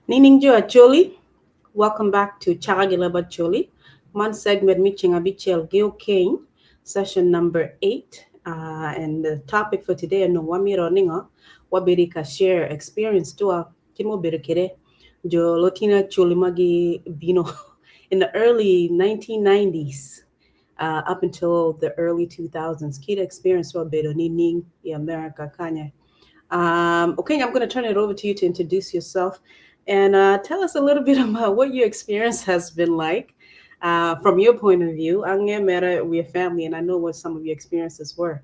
Nining jo Acholi, welcome back to Caka gi Leb Acholi. Man segment me Ceng Abicel Geo Keny, session number 8. And the topic for today onongo wamito ningo wabedi ka share experience twa kit ma obedo kwede jo lutino Acholi ma gibino in the early 1990s up until the early 2000s. Kit experience wa obedo nining i America kanya. Okay, I'm going to turn it over to you to introduce yourself and tell us a little bit about what your experience has been like from your point of view. Ange we're family, and I know what some of your experiences were.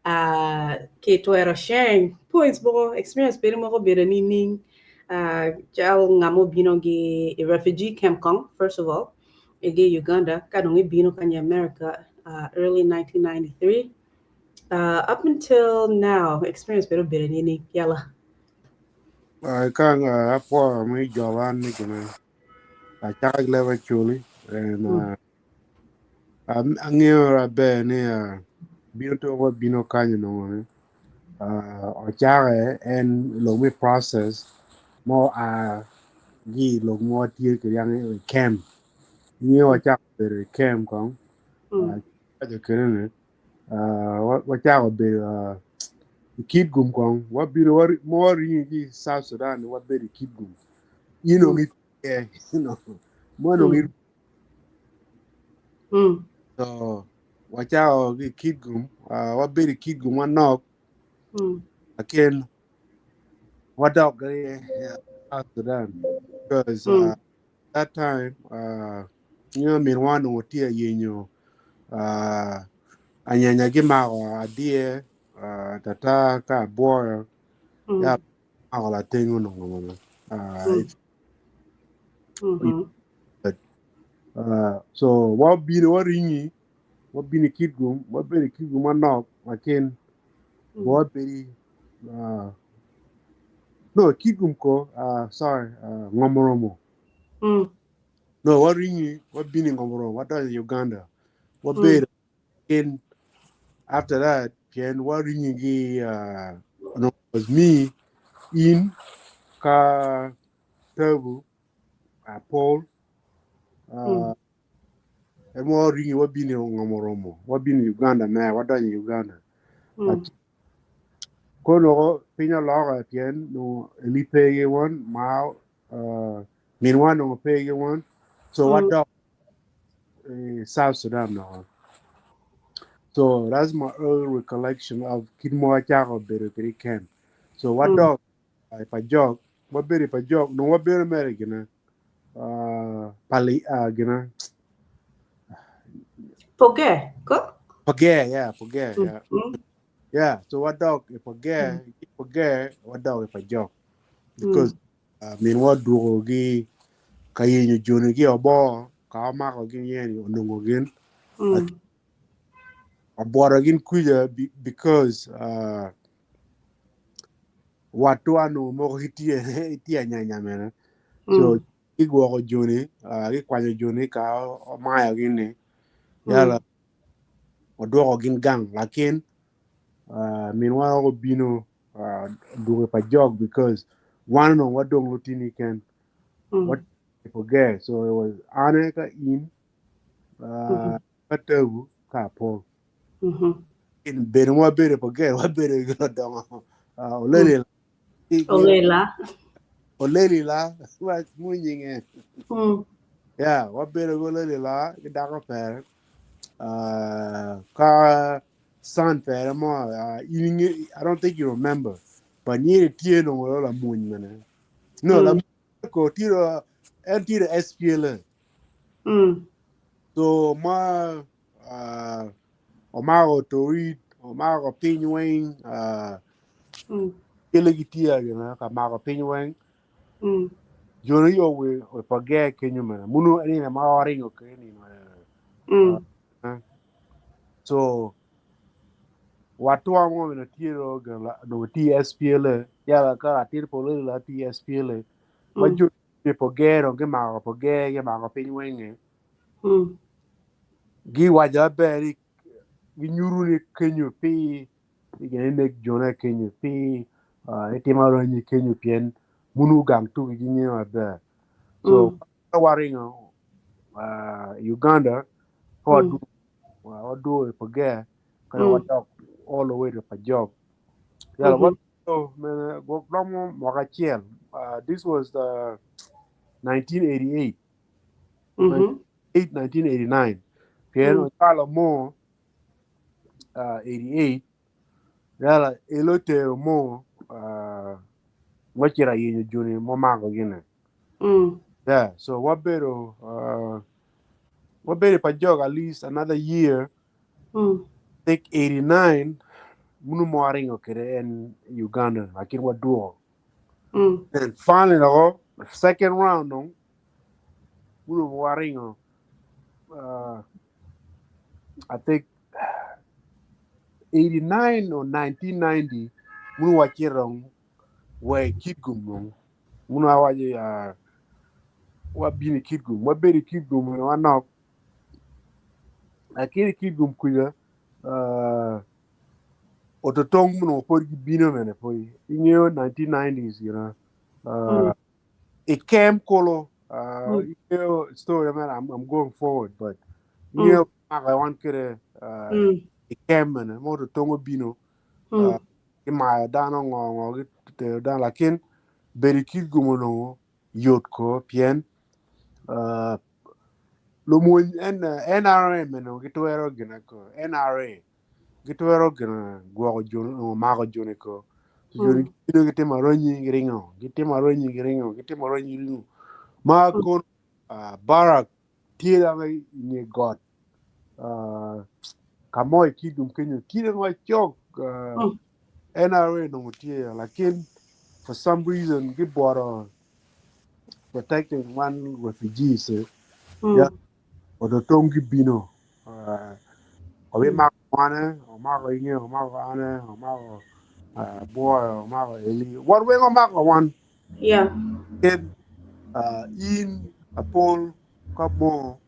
Ki twero sharing points bo experience bedo moko bedo nining cal ngamo bino gi i refugee camp kong, first of all, igi Uganda ka dong ibino kanya America early 1993 up until now, experience bedo bedo nining yala. Kan apwo mi jowan ni gina achaka gi Leb Acholi and ang'eyo maber ni bino to wabino kanyo nongo ochake en lok me process mo a gi lok mo tye ki yang i camp ing'eyo wachako bedo i camp kong ajo kene ni wachako bedo i Kitgum kong wabino mo waringo ki South Sudan wabedo i Kitgum ino ngi mo no ngi so wachako ki Kitgum, wabedo i Kitgum manok aken wadok ki South Sudan because that time min wa onongo tye ayenyo anyanya gimako adye tata ka abwoyo ya mako lating onongo mama. So wabino waringi wabino i Kitgum, wabedo i Kitgum manok lakin wabedo no Kitgum ko, sorry, Ngomoromo. No, waringi wabino i Ngomoromo, wadonyo i Uganda, wabedo in after that pien waringi gi no, was me in ka Tabu, Paul, en waringi wabino i Ngomoromo, wabino i Uganda me wadonyo i Uganda. Kono piny oloke pien no eli pe gi wan ma min wan onongo pe gi wan, so wadok South Sudan no. So that's my early recollection of kit mo achako bedo kede camp. So wadok pa jok, wabedo pa jok, no wabedo mere gina pali gina Poge, ko? Poge, yeah, Poge, yeah. Yeah, so wadok i Poge, Poge, wadok i pa jok. Because min waduoko gi ka yenyo joni gi obo, ka omako gin yeni onongo gin. Obwoto gin kuja because watwa onongo moko gitye itye anyanya mene. So gigwoko joni, gikwanyo joni ka omayo gin ni. Yala odwoko gin gang, lakin min wa obino duke pa jok because wan onongo wadong lutini ken. What forget. So it was ane ka in ka Tabu ka Paul. In bedo wabedo forget, wabedo gi odongo olele Olela. Olele la wa munyinge. Yeah, wabedo gi olele la gi dako pere. Ka son pere mo, I don't think you remember, but nyiri tye nongo la muny mene. No, la ko tiro en tiro SPLA. So ma omako tori, omako piny weng, kele gi tia gina ka mako piny weng. Jono yo we page kenyo mene. Munu ani na ma oringo keni. So watwa mo mene tiro gala no TSPLA. Ya ka atir polo la TSPLA. Ma jo page ro ge mako page ge mako piny weng. Gi waja beri gi nyuru ni kenyo pi igene nek jona kenyo pi itima ronyi kenyo pien Munu gang tuki gi ng'eyo maber. So waringo Uganda ka waduogo i Pager ka wadok all the way to Pajok. Yala romo mwaka achiel. This was 1988. 1989. Pien ocwalo mo 88 yala elo tero mo wacito ayenyo joni momako gine. Yeah, so wabedo Pajok at least another year. Think 89 munu mo aringo kede en Uganda lakin waduogo. And finally the second round no munu mo aringo I think 89 or 1990 munu wacito we Kitgum no munu awaje wabini Kitgum wabedi Kitgum wanok lakini Kitgum kuja ototong munu pod gibino mene pod ing'eyo 1990s, you know, it came kolo ing'eyo story man. I'm going forward, but ing'eyo maka wan kede it came mene mo ototong obino imayo dano ngo ngo gitero dano lakin bedo Kitgum onongo yot ko pien lumwony NRA meno gitwero gina ko NRA gitwero gina gwoko jono mako joni ko joni gibino gitimo aronyi giringo gitimo aronyi giringo gitimo aronyi giringo ma kono barak tye dang i nge got ka mo i Kitgum kenyo tye dang macok NRA onongo tye lakin for some reason gibwoto protecting one refugees yeah ototong gibino obi mako wane omako inge omako ane omako boy omako eli wan weng omako wan. Ken in apol ka mo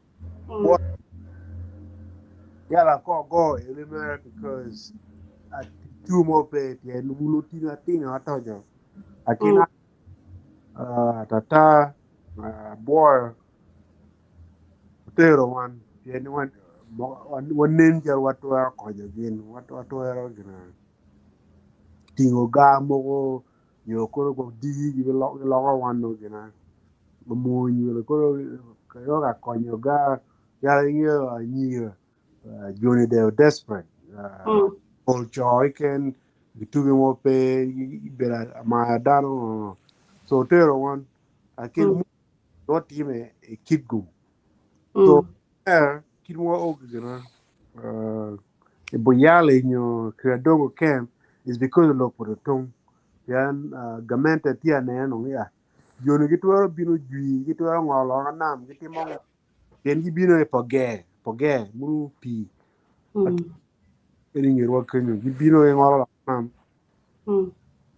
yala ko go eli mere because two mo pe pien wulu tino atino atojo akina tata boy tero wan pien wan wanen cal watwero konyo gin watwero gina tingo ga mogo nyo koro gwok digi giloko wan no gina omwony wala koro kayo ka konyo ga yala ing'eyo anyira joni they were desperate pol co ken gitugi mo pe bedo amaya dano so tero wan akin watime i Kitgum. So there kitwa ok gina i Buyale nyo Kiadongo camp is because of lok poto pien gamente tye aneno ya joni gitwero bino jwi gitwero ngolo nam gitimo pien gibino i Pager munu pii eni ngerwa kenyo gibino i ngolo nam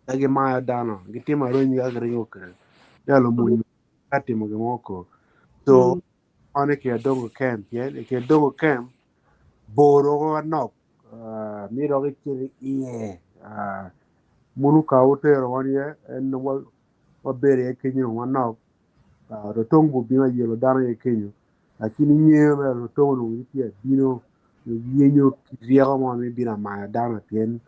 ka gimayo dano gitimo aronyi ka giringo kede yalo mwony ka timo gimo ko so wan Kiadongo camp pien i Kiadongo camp bor manok miro gicito iye munu ka otero wan iye en wabedo iye kenyo manok otong bobino ayelo dano iye kenyo lakini ing'eyo mere otong onongo gitye abino yenyo ryeko mo me bino amayo dano pien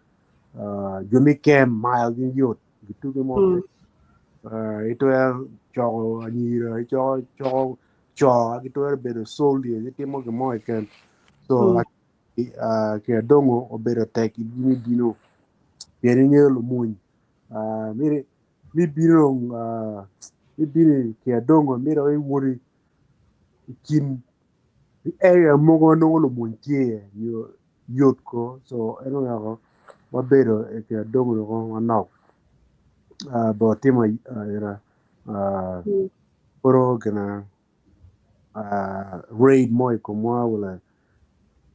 jo me camp mayo gin yot gituge mo itwero coko anyira icoko co gitwero bedo soldier gitimo gimo keken so Kiadongo obedo tek i bino pien ing'eyo lumwony mi bino Kiadongo mito iwoti i kin area mogo nongo lumwony tye iye nyo yot ko so en oweko wabedo i Kiadongo manok bo timo koro gina raid mo i komwa wala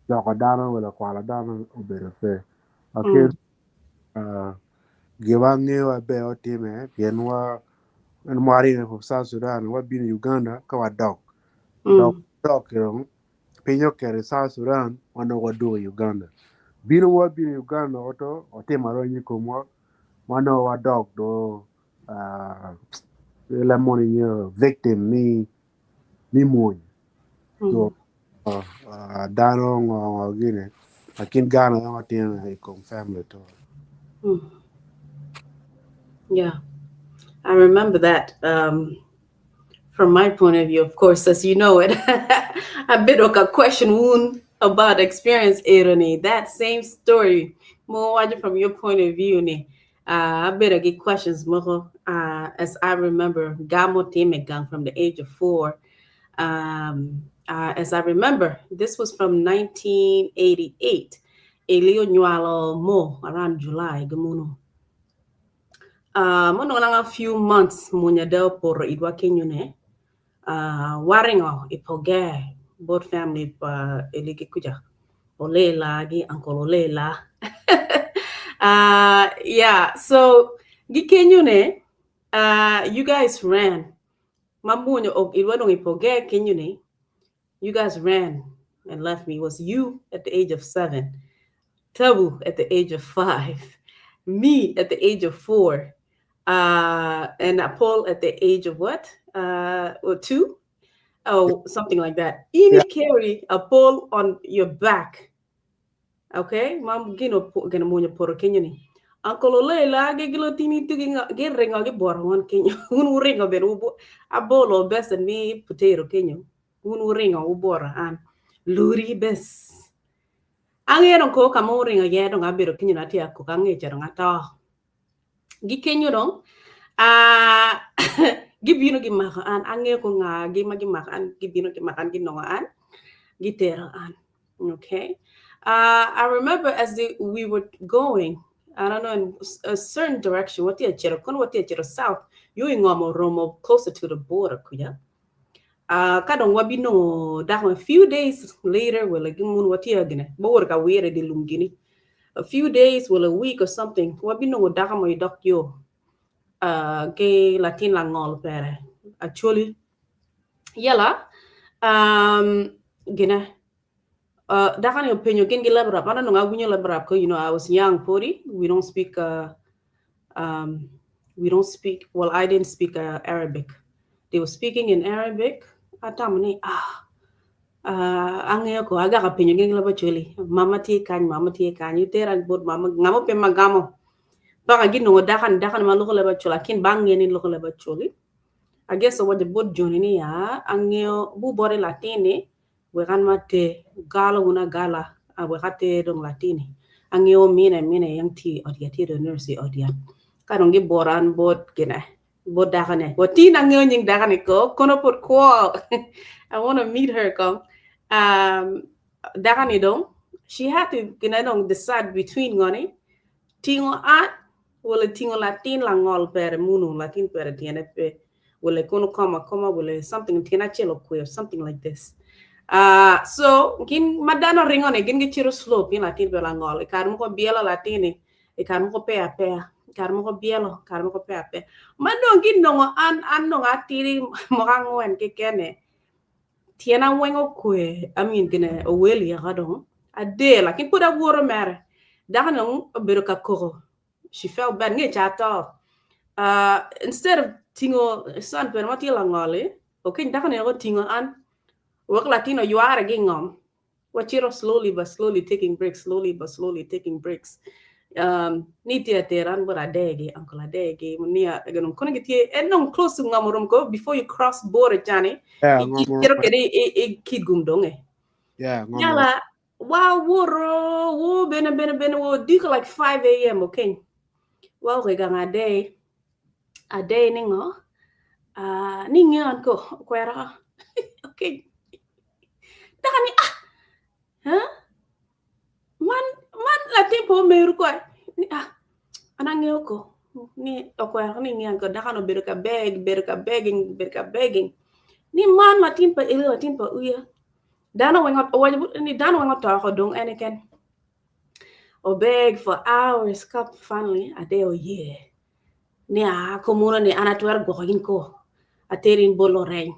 coko dano wala kwalo dano obedo pe akin gima ang'eyo maber otime pien wa en waringo from South Sudan wabino Uganda ka wadok dok piny oketo i South Sudan wan dong wadwogo Uganda bino wabino Uganda oto otimo aronyi i komwa wan dong wadok do La moni nyo victim mi mi mwony. So dano ngo ngo gini lakin gano ngo tino i kom family to. Yeah, I remember that. From my point of view, of course, as you know it, a bit of a question wound about experience irony. That same story, more from your point of view, ni. I better get questions more as I remember Gamo Timegang from the age of 4. As I remember, this was from 1988. Elio Nyualo Mo around July, Gamuno. Mo nong a few months munya del por idwa kenyune. Waringo ipoge both family pa eligi kuja. Olela gi uncle Olela. Yeah, so gi kenyune, you guys ran. Mamunyo ok idwa dong ipoge kenyune. You guys ran and left me. It was you at the age of 7, Tabu at the age of 5, me at the age of 4, and Paul at the age of what? Or 2? Oh, something like that. Ini carry a pole on your back. Okay? Mam gino gino munya poro kenyoni. Uncle Olela ge gilo tini tugi ge ringo ge boro ngon kenyo. Un ringo ben ubo abolo best and me potato kenyo. Un ringo ubora an luri bes. Angero ko kama ringo ye dong abiro kenyo na tia ko kange chero ngata. Gi kenyo dong gi bino gi mako an ang'eyo ko ng'a gi ma gi mako an gi bino gi mako an gi nongo an gi tero an. Okay. I remember as we were going, I don't know, in a certain direction, what the chero kono what the chero south, you ngomo romo closer to the border kuya. Ka dong wabino dak a few days later, well, like mun what the gine, bo ka were di lungini. A few days, well, a week or something, wabino dak mo dok yo. Ke Latin la ngol pere. Actually, yala, gine, dakan yo penyo gen gi lebrap. I don't know ngawinyo lebrap ko, I was young, 40. We don't speak, well, I didn't speak Arabic. They were speaking in Arabic. Atamani, ang'eyo ko aga ka penyo gen gi leba chuli. Mama tie kany, mama tie kany. Utera bot mama, ngamo pe magamo. Baka ginongo dakan, dakan ma loko leba chuli. Akin bang ngeni loko leba chuli. I guess what the bot joni ni ya, ang'eyo bu bore Latini, we kan mate gala una gala, we kate dong Latini. Ang'eyo mine mine yang ti odia ti do nurse odia. Kanong gi boran bot gina. Bot dakane. What ti ang'eyo nying dakane ko kono pot ko. I want to meet her ko. Dakane dong. She had to gina dong decide between ngoni tingo at wala tingo Latin la ngol pere munu Latin pere tiene pe wala kono koma koma wala something tiene chelo kwe or something like this. So gin madano ringone gin gi chiro slow pin Latin pe la ngol. Ikar mo ko bielo Latini, ikar mo ko pea pea, ikar mo ko bielo, ikar mo ko pea pea. Madong gin nongo an an nongo atiri mo kangwen ke kene. Tiena wengo kwe, I mean gine oweli ya gadong. Ade lakin put a woro mere. Dakanong obedo ka koko. She felt bad nge chato. Instead of tingo son pen mati la ngoli, okay dakane ko tingo an wak Latino yuara gi ngom. Wachiro slowly but slowly taking breaks, slowly but slowly taking breaks. Ni tia teran but adegi, uncle adegi, nia ganong kono gitie enong close to ngamorum ko before you cross border chani. Yeah, ngomo. Kero kede e kid gum donge. Yeah, ngomo. Yala wow woro wo bene bene bene wo diko like 5 a.m. okay. Well, we gang a day. A day ningo. Ningo ko kwera. Okay. Dakani ah. Huh? Man man Latin po meru ko. Ni ah. Anangyo ko. Ni okwera ni ngian ko dakano bedo ka beg, bedo ka begging, bedo ka begging. Ni man Latin pa ili Latin pa uya. Dano wengot ni dano wengot to ko dong eniken. O beg for hours cup finally a day oh yeah. Ni a komuna ni anatwer go ko. Aterin bo Lorraine.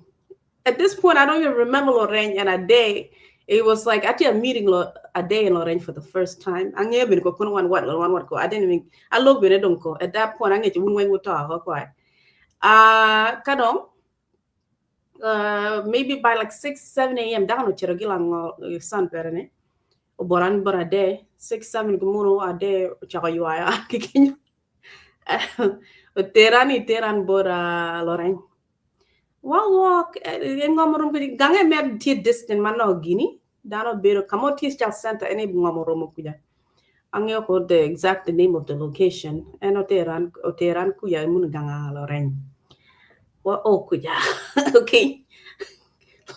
At this point I don't even remember Lorraine and a day. It was like at a meeting lo a day in Lorraine for the first time. Ang'eyo bene ko kono wan wat wan wat ko. I didn't even I look bene dong ko. At that point ang'eyo wun weng wuto ko kwa. Kadong maybe by like 6 7 a.m. dano chero gilang san perene. Oboran bora de 6 7 gumuno ade chako yuaya kikinyo. Teran teran bora Lorraine. Wa walk ngomo rum gange me tie distant man no gini. Dano bedo kamo tie child center ene ngomo romo kuja. Ang'eyo ko the exact name of the location. En oteran oteran kuya mun ganga Lorraine. Wa o kuja. Okay.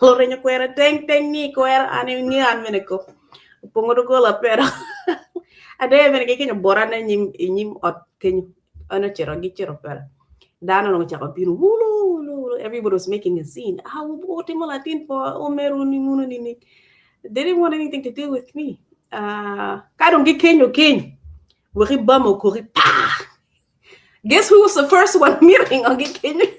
Lorraine kwera teng teng ni kwera ani ni an mene ko. Pongo ko la pero. Ade mene ke kenyo borane nyim nyim ot kenyo. Ano chero gi chero pero. Dano no chako bino wulu wulu wulu. Everybody was making a scene. Ah, timo Latin po omeru ni munu ni ni. They didn't want anything to do with me. Kadong gi kenyo keny. Wari bamo kori pa. Guess who was the first one meeting on gi kenyo?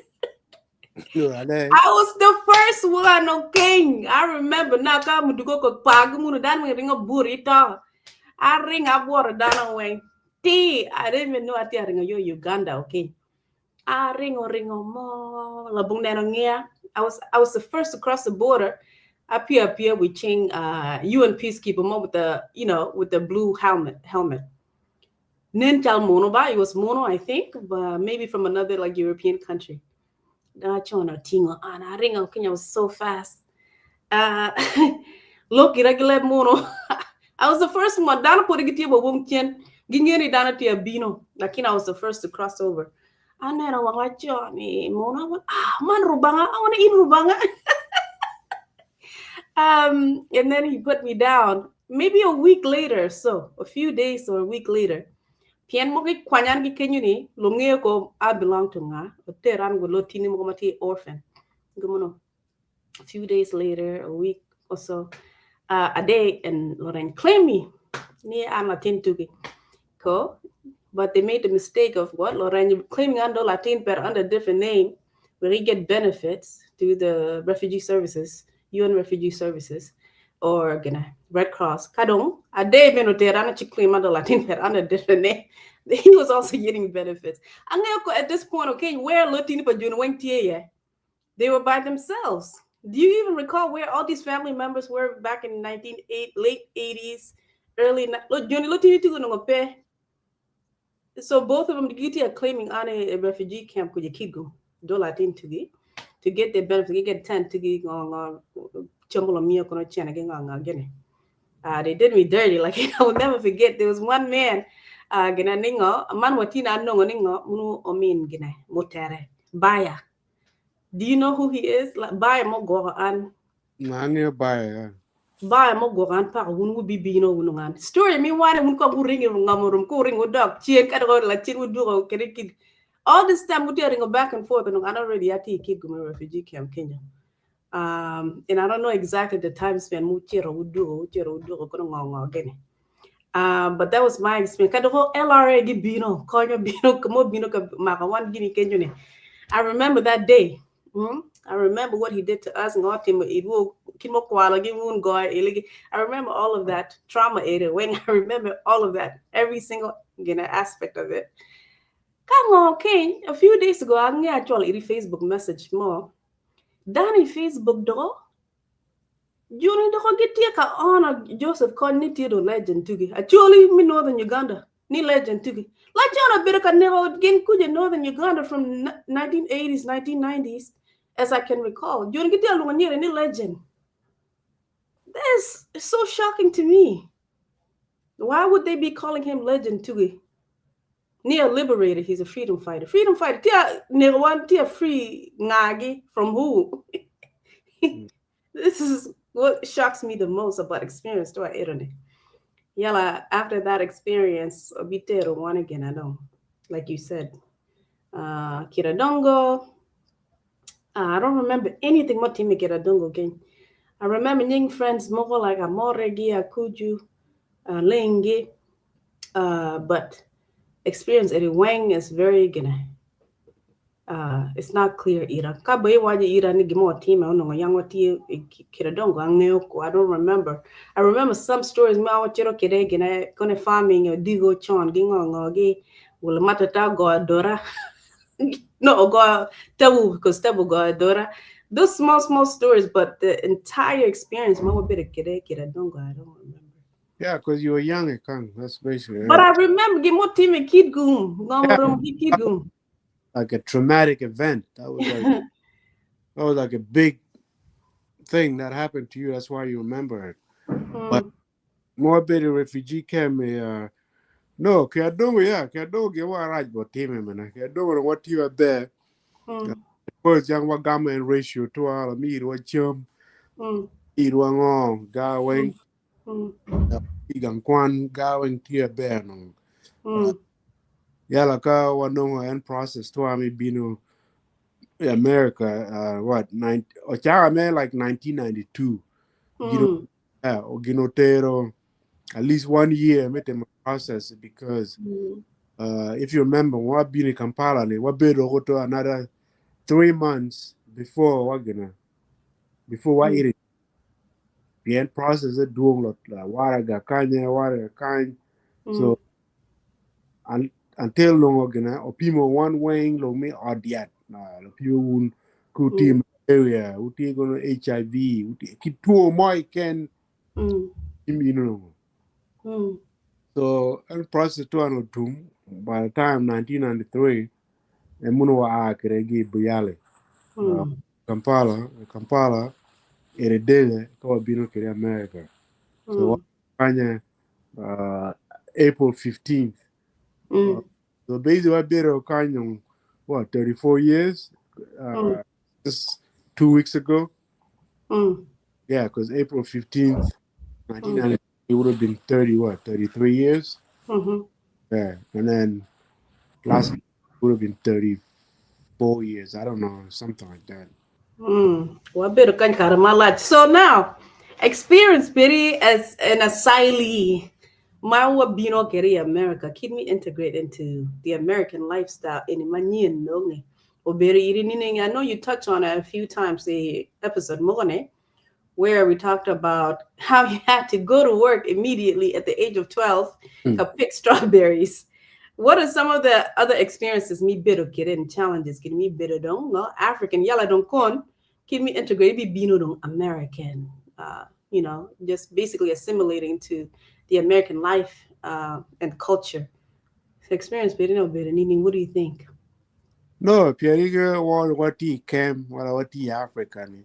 Ale. I was the first one, okay. I remember now ka mudugo ko pag munu dan ring ringo burita. I ring up water down away. Ti, I didn't even know ati ringo yo Uganda, okay. I ringo ringo mo labung neno ngia. I was the first to cross the border. Up here with Ching UN peacekeeper mo with the you know with the blue helmet. Nen chal mono ba, it was mono I think, but maybe from another like European country. Da chono tingo ana ringo Kenya was so fast. Look irregular mono. I was the first one. Dana put it bo bung chen. Gingeni dana tia bino. Lakini I was the first to cross over. Anena wanga Johnny mono. Ah man rubanga. I want to eat rubanga. And then he put me down. Maybe a week later, so a few days or a week later. Pien mo ki kwanyan ki kenyo ni lo ng'eyo ko I belong to nga. Oteran go lo tini mo ko mati orphan. Gumuno. A few days later, a week or so, a day, and Lorraine claimed me. Ni an Latin tugi. Ko, but they made the mistake of what Lorraine claiming under Latin but under a different name, where he get benefits through the refugee services, UN refugee services, or gonna Red Cross. Kadong, a day been oterana chi claim under Latin but under a different name. He was also getting benefits. Ang'eyo at this point, okay, where Latin pa jun weng tie They were by themselves. Do you even recall where all these family members were back in 1908, late 80s, early Johnny Lotini tugo nongo pe. So both of them giti are claiming on a refugee camp kuja Kitgum do Latin tugi to get their benefits, get 10 tugi ngong chomolo mio kono chena ge ngong gene. They did me dirty. Like I will never forget. There was one man, gina ningo, man watina nongo ningo munu omin gina mutere baya. Do you know who he is? Like baya mo go an Ang'eyo baya. Baya mo go an pa wun wu bibi no wun ngan. Story mi wane wun ko ring ngamurum ko ring dog chien ka do la chien wu du ko kid. All this time we go back and forth and I already ati Kitgum refugee camp Kenya. And I don't know exactly the time span mu chero wu du wu chero wu du ko ngo gene. But that was my experience. Kada ko LRA gi bino, konyo bino, mo bino ka maka wan gini Kenya ni. I remember that day. I remember what he did to us. Ngoti mo ibu kimo kwala gi mun goy iligi. I remember all of that trauma area. When I remember all of that, every single aspect of it. Kango okay. A few days ago, I actually iri Facebook message mo. Dani Facebook do. Juni do get ka honor Joseph Kony ni do legend tugi. Actually mi northern Uganda ni legend tugi. La jona bit ka nego gin kuje northern Uganda from 1980s 1990s as I can recall. Juni giti alu ni legend. That's so shocking to me. Why would they be calling him legend tugi? Near liberator, he's a freedom fighter. Freedom fighter. Tia nego tia free ngagi from who? This is what shocks me the most about experience to internet. Yala, after that experience, obitero one again, I know. Like you said. Kiradongo. I don't remember anything more timi Kiradongo again. I remember nying friends more like Amoregi, Akuju, Lengi, but experience at Wang is very gonna. It's not clear ira. Ka ba iwaco ira ni gin mo otime onongo yang watye i kite dongo angeyo ko I don't remember. I remember some stories ma wacito kwede gine kone farming odiko con gi ngo ngo gi wul matata ogo adora no ogo tabu because tabu ogo adora. Those small small stories, but the entire experience ma wabedo kwede kite dongo I don't remember. Yeah, because you were young, Kang. That's basically But it. I remember gin mo time Kitgum. Ngom Yeah, rom ki Kitgum. like a traumatic event. That was like a big thing that happened to you. That's why you remember it. But more better refugee camp. No, Kiadongo, yeah, Kiadongo, get what right, but team man. Kiadongo, what you are there. First, young Wagama and ratio to all me, what chum, eat one on, gawing, Igan Kwan, gawing tear bear. No. Yala ka wanongo and process to ami bino America, what, nine, Ochaga me like 1992. Gino, yeah, Ginotero, at least one year met the process because if you remember, what been in Kampala, ni what been to another 3 months before what gonna before what it the end process it doing lot waraga kanya waraga kany so until long gonna opimo one wing lo me odiat na lo pimo un ku team area uti gono HIV uti kituo moi ken im. So and process to ano tum by the time 1993 emuno wa akere Buyale, Kampala ere dele ko bino kere America so kanya April 15th. So basically what bero kanya what, 34 years just 2 weeks ago. Yeah, because April 15th, 1990, it would have been 30 what, 33 years. Yeah, and then last would have been 34 years. I don't know, something like that. Wabedo kany kare malac. So now, experience piri as an asylee ma wabino kere America. Can we integrate into the American lifestyle in manyin nonge? Obedo iri nining. I know you touched on it a few times the episode mogone where we talked about how you had to go to work immediately at the age of 12 to pick strawberries. What are some of the other experiences me bedo get challenges get me bedo dong no African yala dong kon can me integrate be bino dong American, just basically assimilating to the American life and culture. So experience bedo no bedo nining, what do you think? No, Pierre wa what came wala what Africa ni.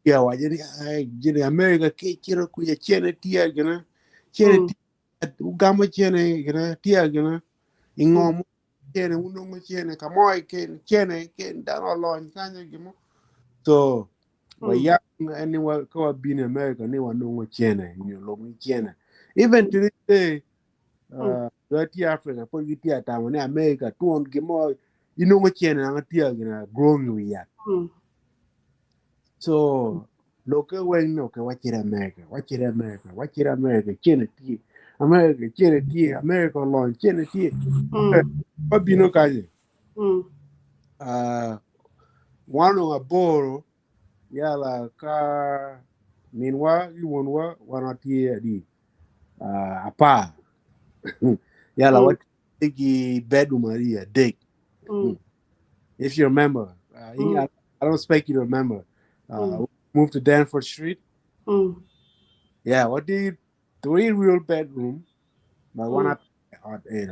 Yeah, wa jeni ay jeni America ke chiro kuya chene tia gana. Chene tia ugama chene gana tia gana. Ingom chene unongo chene kamoy ken chene ken dano lon kanya gimo. So wa young anyway ko been in America ni wa nongo chene ni lo chene. Even to this day, ti Africa po gitia tamo ni America tuon gimo inongo chene nga tia gina growing we at. So loke wen no ke wachira America, wachira America, wachira America, chene ti America, chene ti America lon chene ti. Wabino kaje. Wano aboro yala ka minwa iwonwa wana ti adi apa yala what tigi bedroom adi dek. If you remember, I don't expect you to remember. Moved to Danforth Street. Yeah, what did three real bedroom, but one up at eight.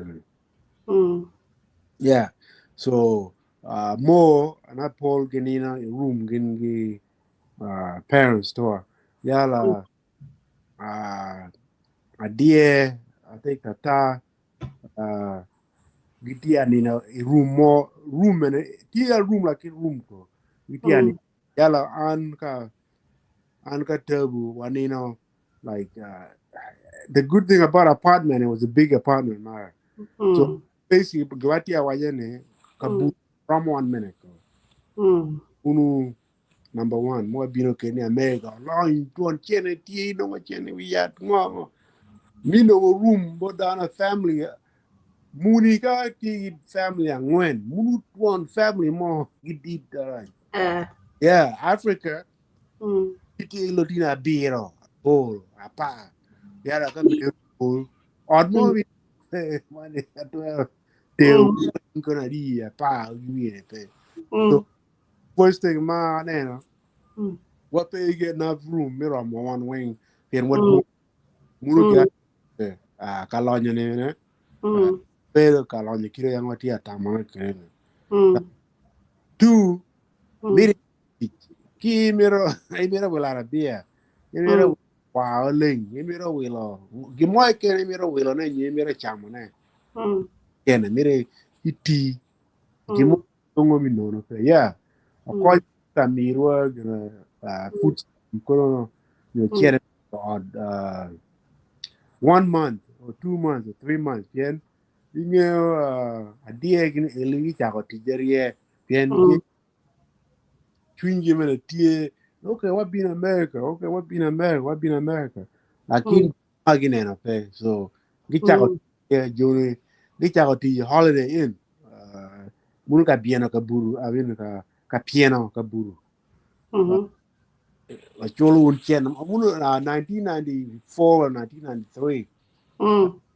Yeah, so more not Paul Genina room gin parents to yala adie I think tata gitia nina room more room and tia room like a room ko gitia ni yala an ka tabu wanino like the good thing about apartment, it was a big apartment, mara. So basically gwatia wajene kabu from 1 minute ko unu number one mo bino ke ni America lo tuon chene ti no chene wi yat ngo mi no room bo dana family. Muni ka tye ki family angwen, munu twon family mo gidit dara. Yeah, Africa tye ki lutino abiro, aboro, apar. Yara ka bedo bol. Ot mo mi mani atwero tero kono adi apar gi wiye pe. So first thing ma aneno, wa pe get enough room me romo wan weng pien wa dwong. Munu ki ka lonyo ni ne bedo ka lonyo kite yang watye atamone kene. Two, miri ki imito imito wilo arabia, imito war oleng, imito wilo gin mo keken imito wilone nyo imito camone kene mito iti gin mo nongo mi nono pe. Yeah, okony ka mirwa gina food kono nyo cere ot 1 month or 2 months or 3 months pien ingeyo adier gin eli gicako tic arye pien cwinygi bene tye, okay, wabino America, okay, wabino America, wabino America, lakin ma gineno pe, so gicako joni gicako tic Holiday Inn, muno ka byeno ka buru, I mean ka pyeno ka buru waculo wun cen muno 1994 or 1993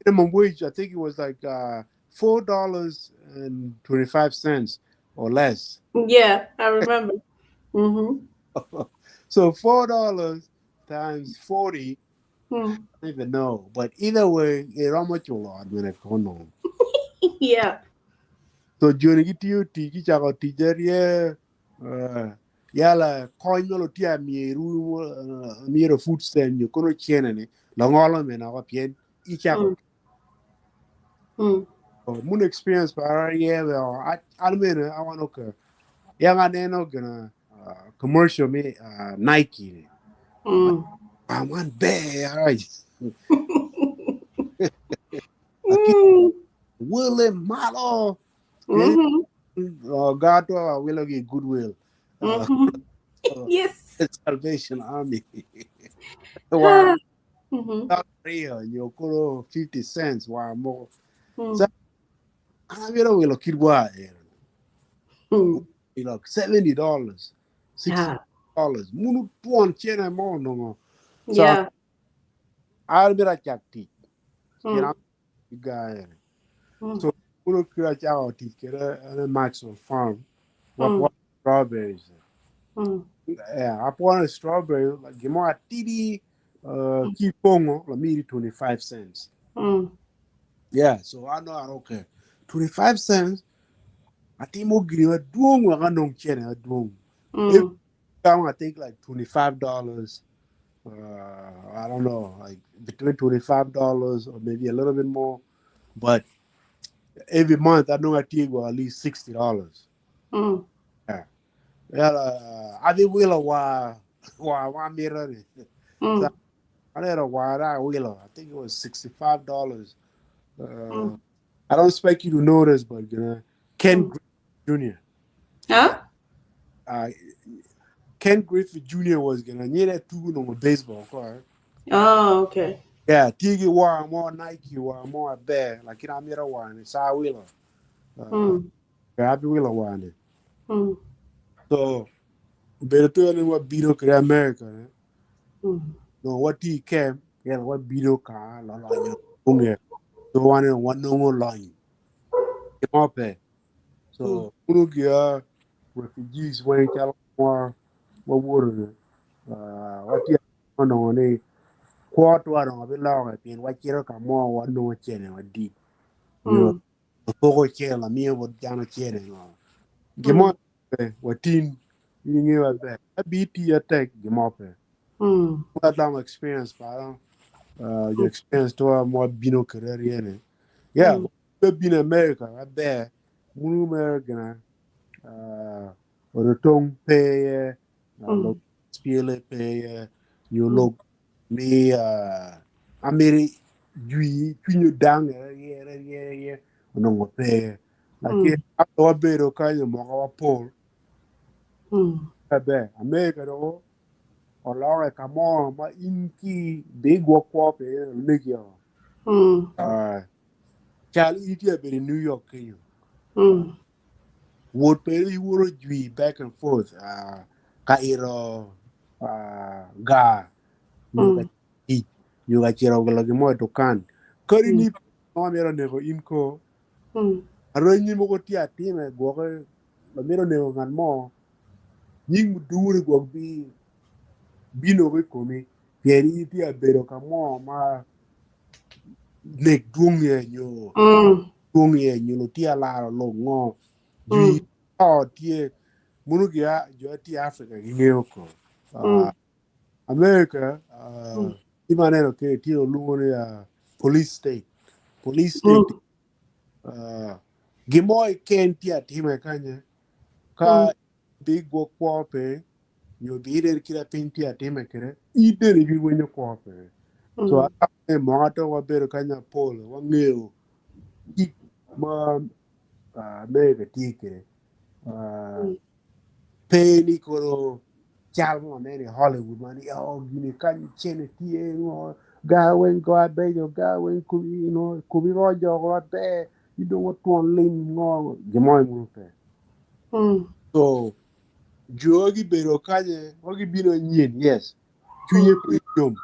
minimum wage, I think it was like $4.25 or less. Yeah, I remember. So $4 times 40, I don't even know. But either way, iromo chulo ot mene kono. So joni gitiyo tic gicako tic arye yala kony ma lutye amyeru myero food stamp nyo kono cene ni langolo mene oko pien icako mun experience para arye an mene awano ka yang aneno gina commercial me Nike ni. Ah, man ber right. Wille malo. God wilo gi goodwill. Salvation Army. Wa nyo koro 50 cents wa mo. So amiro wilo kit wa like $70, $60. Munu twon cene mo nongo. So amiro chak tic. Guy. So munu kira chako tic kede ane Maxwell Farm. Wa strawberries. Yeah, apwono strawberry like gimo atidi ki pongo la miri 25 cents. Yeah, so I know, okay. 25 cents atimo gini madwong wek anong cene madwong. If I think like $25, I don't know, like between $25 or maybe a little bit more, but every month I know I take at least $60. Yeah. Yeah, I think wilo wa wa wa mira ni. So I had a wa wilo. I think it was $65. I don't expect you to know this, but Ken Griffey Jr. Huh? Ken Griffey Jr. was gonna need that two no baseball car. Oh, okay. Yeah, tigi wa mo Nike wa mo bear like ina mira wa ni sa wilo. Happy wilo wa ni. So bedo to ni wa biro kre America. Eh? No what ti kem yeah what biro ka la la nyo unge. So wane wa nongo line. Mope. So unu gia refugees wen chalo wa wa wuro. Wa ti no ni kwo twaro bi loke pien wa cito ka mo wa nongo cene wa dit. Nyo poko cene la miyo bot dano cene ngo. Gimo pe wa tin inge wa be. Abi ti atek gimo pe. That long experience pa your experience to mo bino career yene. Yeah, be been America be munu America orotong pe lo spiele pe yo lo mi amiri jui cwinyo dang ye ye ye onongo pe lakini wabedo kanyo mwaka mapol be America do oloke ka mo ma in ki bigwok kwo pe nekio. Cal in itye bedo i New York kenyo. Wot pe iworo jwi back and forth ka ito gar nyo ka tic nyo ka cito wilo gin mo i dukan. Kadi ni ma myero oneko in ko, arenyi mogo tye atime gwoke ma myero oneko ngat mo nying mudure gwok bi bino i komi pien in itye abedo ka mo ma nek dwong iye nyo dwong iye nyo lutye alaro lok ngo jwi to tye muno gia jo tye Africa gingeyo ko. America tye ma aneno kene tye olwongo ni police state, police state gin mo keken tye atima kanya ka bi gwok kwo pe nyo bi inen kit piny tye atime kwede in bene ibiwinyo kwo pe. So mwaka to wabedo kanya pol wangeyo kit ma America tye kwede. Pe ni kono cal mo aneno i Hollywood ma ni oh gini kany cene tye ngo gar weng go abeco gar weng komi roco maber idongo twon lim ngo gin mo muno pe. So jo gibedo kanye ma gibino nyen yes cwinye pe yom.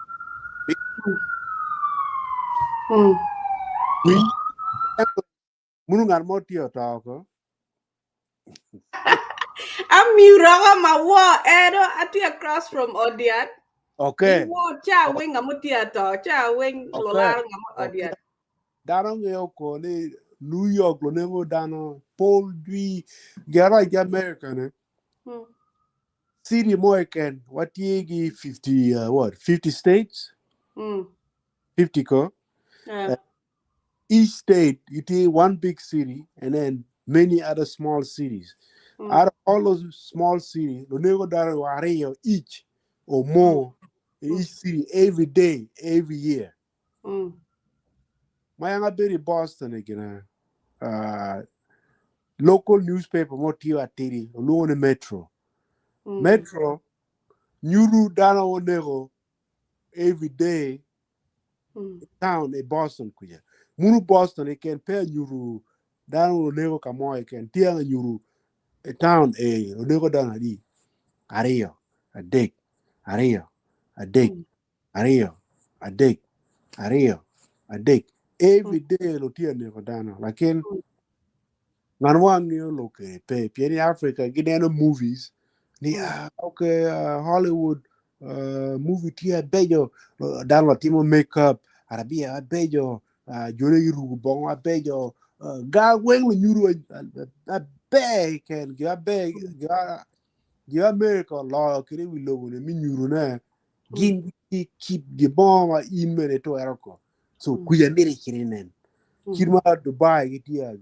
Muno ngat mo tye oto ko. Amiro ma wo ero atye across from Odiat. Okay. Wo cha weng ngamo tye ato cha weng lolaro ngamo Odiat. Dano ngeo ko ni New York lo nengo dano pol jwi gera i America ne. City mo eken watye gi 50 what 50 states? 50 ko. Each state it is one big city and then many other small cities. Out of all those small cities, lunego dano ariyo each or more in each city every day, every year. Ma yang abedo i Boston again, local newspaper mo tiyo atidi oluongo ni Metro. Metro nyuru dano onego every day town i Boston kuja. Munu Boston eken pe anyuru dano onego ka mo eken tye anyuru i town e onego dano adi ariyo adek ariyo adek ariyo adek ariyo adek every day lutye neko dano lakin ngat mo angeyo lok pe pien i Africa gineno movies ni okay Hollywood movie tye abeco dano latimo makeup arabia abeco jone giruko bongo abeco gar weng lunyuru aber ken gin aber gin America oloyo kede wi lobo ni mi nyuru ne gin kit gin mo ma in bene itwero ko so kuca miti icit inen kit ma Dubai gitye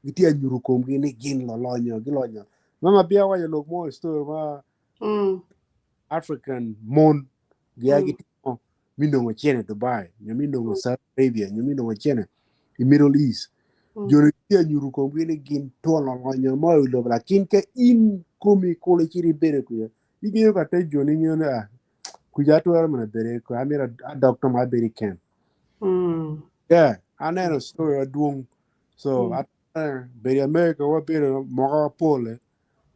gitye anyuto komgi ni gin lolonyo gilonyo mama bia waco lok mo i story ma African mon gia gitimo mi nongo cene Dubai nyo mi nongo Saudi Arabia nyo mi nongo cene i Middle East joni gitye anyuto komgi ni gin twon lolonyo mo i lobo lakin ka in komi kulu icito ibedo kuca ingeyo ka te joni ingeyo ni ah kuca atwero mana bedo ko amito adok to ma abedo i kem. Yeah, aneno story adwong so bedo i America wabedo mwaka mapol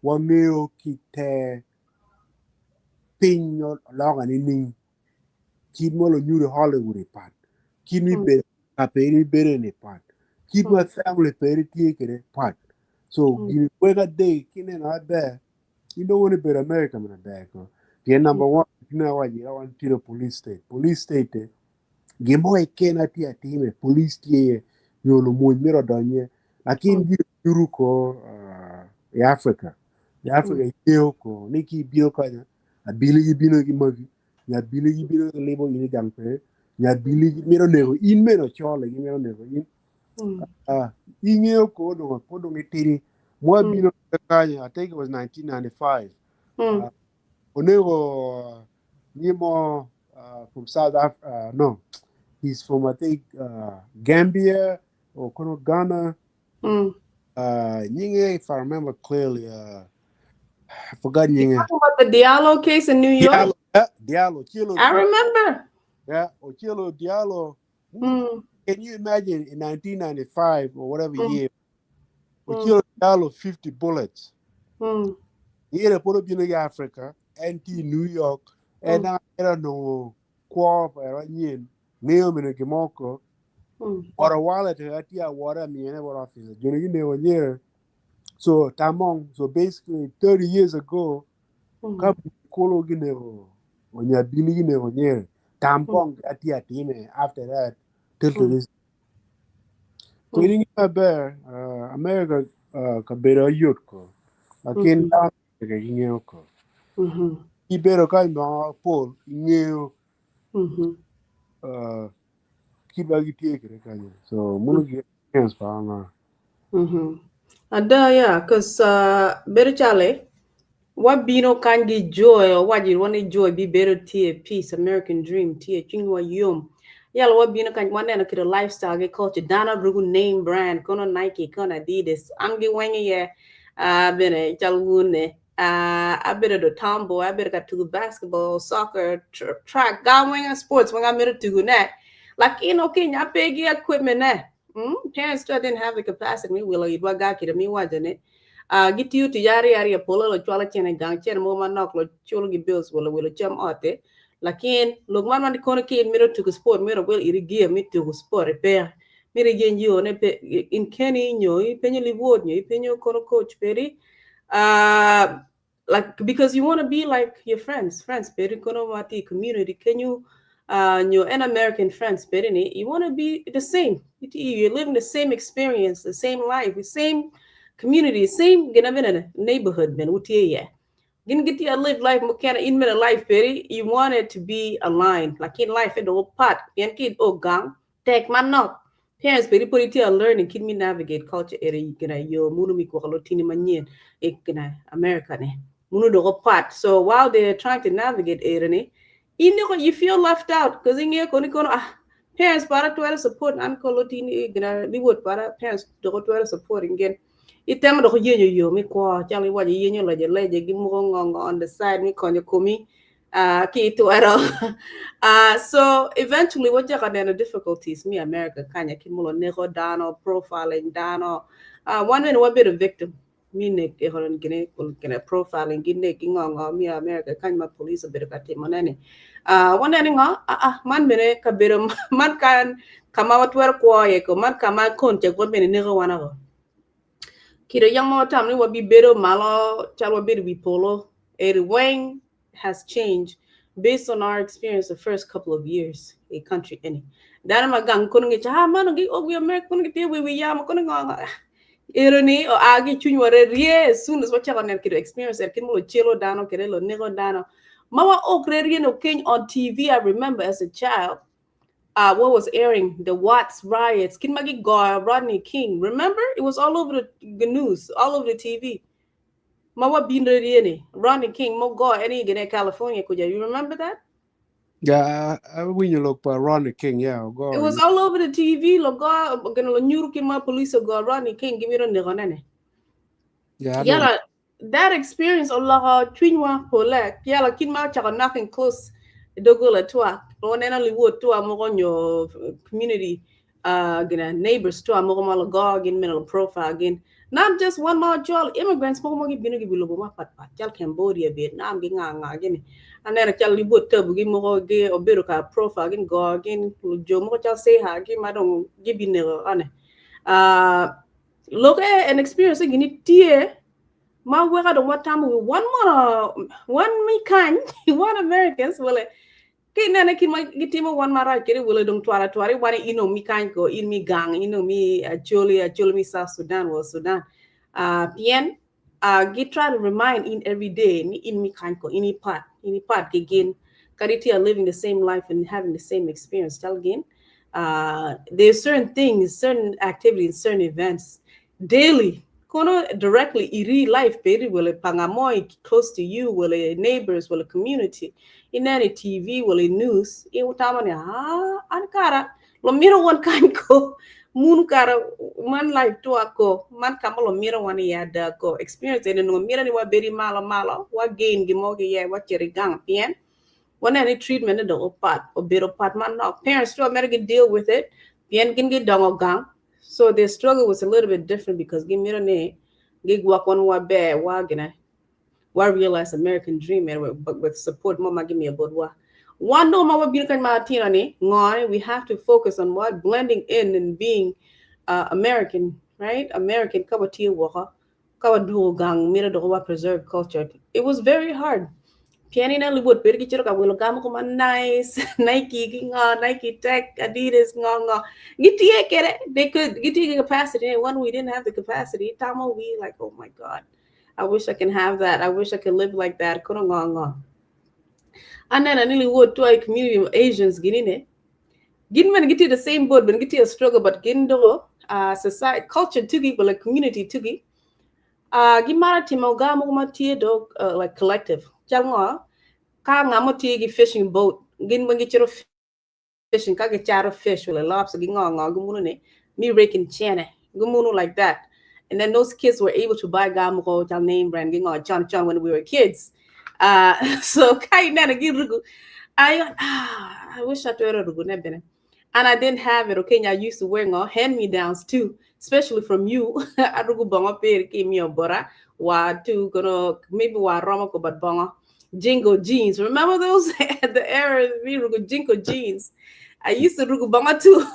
wangeyo ki te piny oloka nining kit ma lunyuto i Hollywood i pat kit ma ibedo ka pe ibedo ni pat kit ma family pe tye kwede pat so gini wek adek kineno aber inongo ni bedo America mana ber ko pien number one kine awaco wan tye police state police state gin mo keken atye atime police tye iye nyo lumony myero odonye lakin gin nyuto ko i Africa i Africa ingeyo ko ni ki ibino kanya abili gibino gimaki nyo abili gibino gilibo in i gang pe nyo abili gimito neko in bene ocole gimito neko in ingeyo ko dong pud dong itidi mwa bino kanya I think it was 1995 onego nyimo from South Africa no he's from I think Gambia or kono Ghana nyinge if I remember clearly I forgot You nyinge talking about the Diallo case in New York? Diallo, yeah, Diallo Chilo I remember. Yeah, Ochilo Diallo. Can you imagine in 1995 or whatever year, Ochilo Dalo 50 bullets. Yere polo bino i Africa, en tye i New York, en era nongo kwo pa era nyen, ngeyo mene gimoko, ora wallet era tye awora amiyene bot officer. Joni ginego nyere. So tamong, so basically 30 years ago, ka kolo ginego onyabili ginego nyere. Tam kong atye atime after that till to this. So in maber, America kabedo ayot ko. Lakin dano America gingeyo ko. Ibedo ka inongo pol ingeyo kit ma gitye kwede kenyo. So muno experience pa anga. Ada ya, cause bedo cale wabino kany gi joy wawaco irwa ni joy bibedo tye peace American dream tye cwinywa yom yalo wabino kany waneno kit lifestyle gi culture dano ruko name brand kono Nike kono Adidas an gi weng iye bene cal wune abedo do tomboy abedo ka tugo basketball soccer track ga weng sports weng amito tugo ne lakini okinyi ape gi equipment ne. Parents still didn't have the capacity me wilo itwa ga kite mi waco ni gitiyo tic aryo aryo pole lo cwalo cene gang cene mogo manok lo culo gi bills wilo wilo cam otti lakin lok man man kono ki in mito tugo sport mito wil iri gear me tugo sport ipe mito iyeny yo ne pe in keni nyo ipenyo liwot nyo ipenyo kono coach peri like because you want to be like your friends friends peri kono ma tye i community kenyo nyo en American friends peri ni you want to be the same. You're living the same experience, the same life, the same community, same gina bene neighborhood bene wutye iye. Gin gitye live life mukene in bene life peri you want it to be aligned lakin life dong pat pien ki o gang tek manok. Parents peri pud itye learning kit me navigate culture eri gina yo munu mi gwoko lutini manyen i gina America ni munu dong pat. So while they're trying to navigate eri ni in you feel left out because ingeyo kono kono parents para twero support an ko lutini gina liwot para parents doko twero support ingen itemo doko yenyo yo mi kwo calo iwaco yenyo leje leje gi muko ngongo on the side mi konyo komi ki twero. So eventually wajako neno difficulties mi America kanya ki mulo neko dano profiling dano wan bene wabedo victim mi nek gine gine profiling gi nek gi ngongo mi America kany ma police obedo ka timo nene waneno ngo man bene kabedo man kan kama watwero kwo iye ko man kama kon cek wan bene neko wan ako kite yang ma watam ni wabibedo malo calo wabedo wi polo eri weng has changed based on our experience the first couple of years a country any dano ma gang kono ngi cha mano gi og wi America kono gitye wi wi yamo kono ngo ero ni o a gi chuny ware rie as soon as wachako neno kit experience er kit mulo chelo dano kede lo neko dano ma wa ok re rie no keny on TV. I remember as a child what was airing the Watts riots kit ma gigoyo Rodney King. Remember, it was all over the news, all over the TV. Ma wa bin re ni Rodney King mo go any gine California kuja. You remember that? Yeah, I when you look for Rodney King, yeah, go. It was all over the TV. Lo go gonna lo nyuru kit ma police go Rodney King give me the nene. Yeah, I Yala know. That experience oloko cwinywa pole yala kit ma ochako knocking close dogola twa lo neno liwot twa moko nyo community gina neighbors twa moko ma logo gin meno profile gin not just one ma jol immigrants moko ma gibino gi lobo ma pat pat cal Cambodia, Vietnam gi nga nga gini aneno cal liwot tabu gi moko gi obedo ka profile gin go gin jo moko cal seha gi ma dong gibino ane look an experience gini tie ma weka dong watamo one more one mi kany one Americans wele ki nene ki ma gitimo wan marach kede wele dong twara twara wan ino mi kany ko in mi gang ino mi Acholi Acholi mi South Sudan or Sudan pien gi try to remind in every day ni in mi kany ko ini part ini part gin kadi are living the same life and having the same experience tell gin there's certain things, certain activities, certain events daily kono directly iri life peri wele pangamoy close to you wele neighbors wele community in any TV wele news e utamani an kara lo miro wan kan ko mun kara man life to ako man kama lo miro wan ya da ko experience ene no miro ni wa beri malo malo wa gain gi mo gi ye wa cheri gang pien wan any treatment do pat obedo pat man no parents to America deal with it. Pien gin gidongo gang, so their struggle was a little bit different because gimito ni gigwok wan waber wa gine wa realize American dream and but with support mo ma gimiyo botwa. Wan dong ma wabino kany ma atino ni ngo we have to focus on what blending in and being American, right? American ka watiyo woko ka waduogo gang mito dok wa preserve culture. It was very hard. Pien in Hollywood bedo ki cito ka wilo gamo ko ma nice, Nike ki ngo, Nike Tech, Adidas ngo ngo. Gitye kede, they could gitye ki capacity and when we didn't have the capacity, tamo we like, oh my God, I wish I can have that. I wish I could live like that. Kono ngo ngo. Aneno ni liwood to a community of Asians ginine. Gin men gitye the same boat, but gitye a struggle, but gin do society culture tugi, but like community tugi. Gimaro timo ga mogo ma tye do like collective. Cal ngo ka ngamo tye gi fishing boat, gin weng gicito fishing ka gicato fish wala lobster gi ngo ngo gimunu ni mi raking chene gimunu like that. And then those kids were able to buy ga mogo cal name brand gi ngo chon chon when we were kids. So ka ineno gi rugu I wish I twero rugu ne bene. And I didn't have it. Okay, I used to wear ngo hand-me-downs too, especially from you. Arugu bongo per ki miyo bora wa tu kono maybe wa romo ko but bongo JNCO jeans. Remember those at the era we rugu JNCO jeans. I used to rugu bongo too.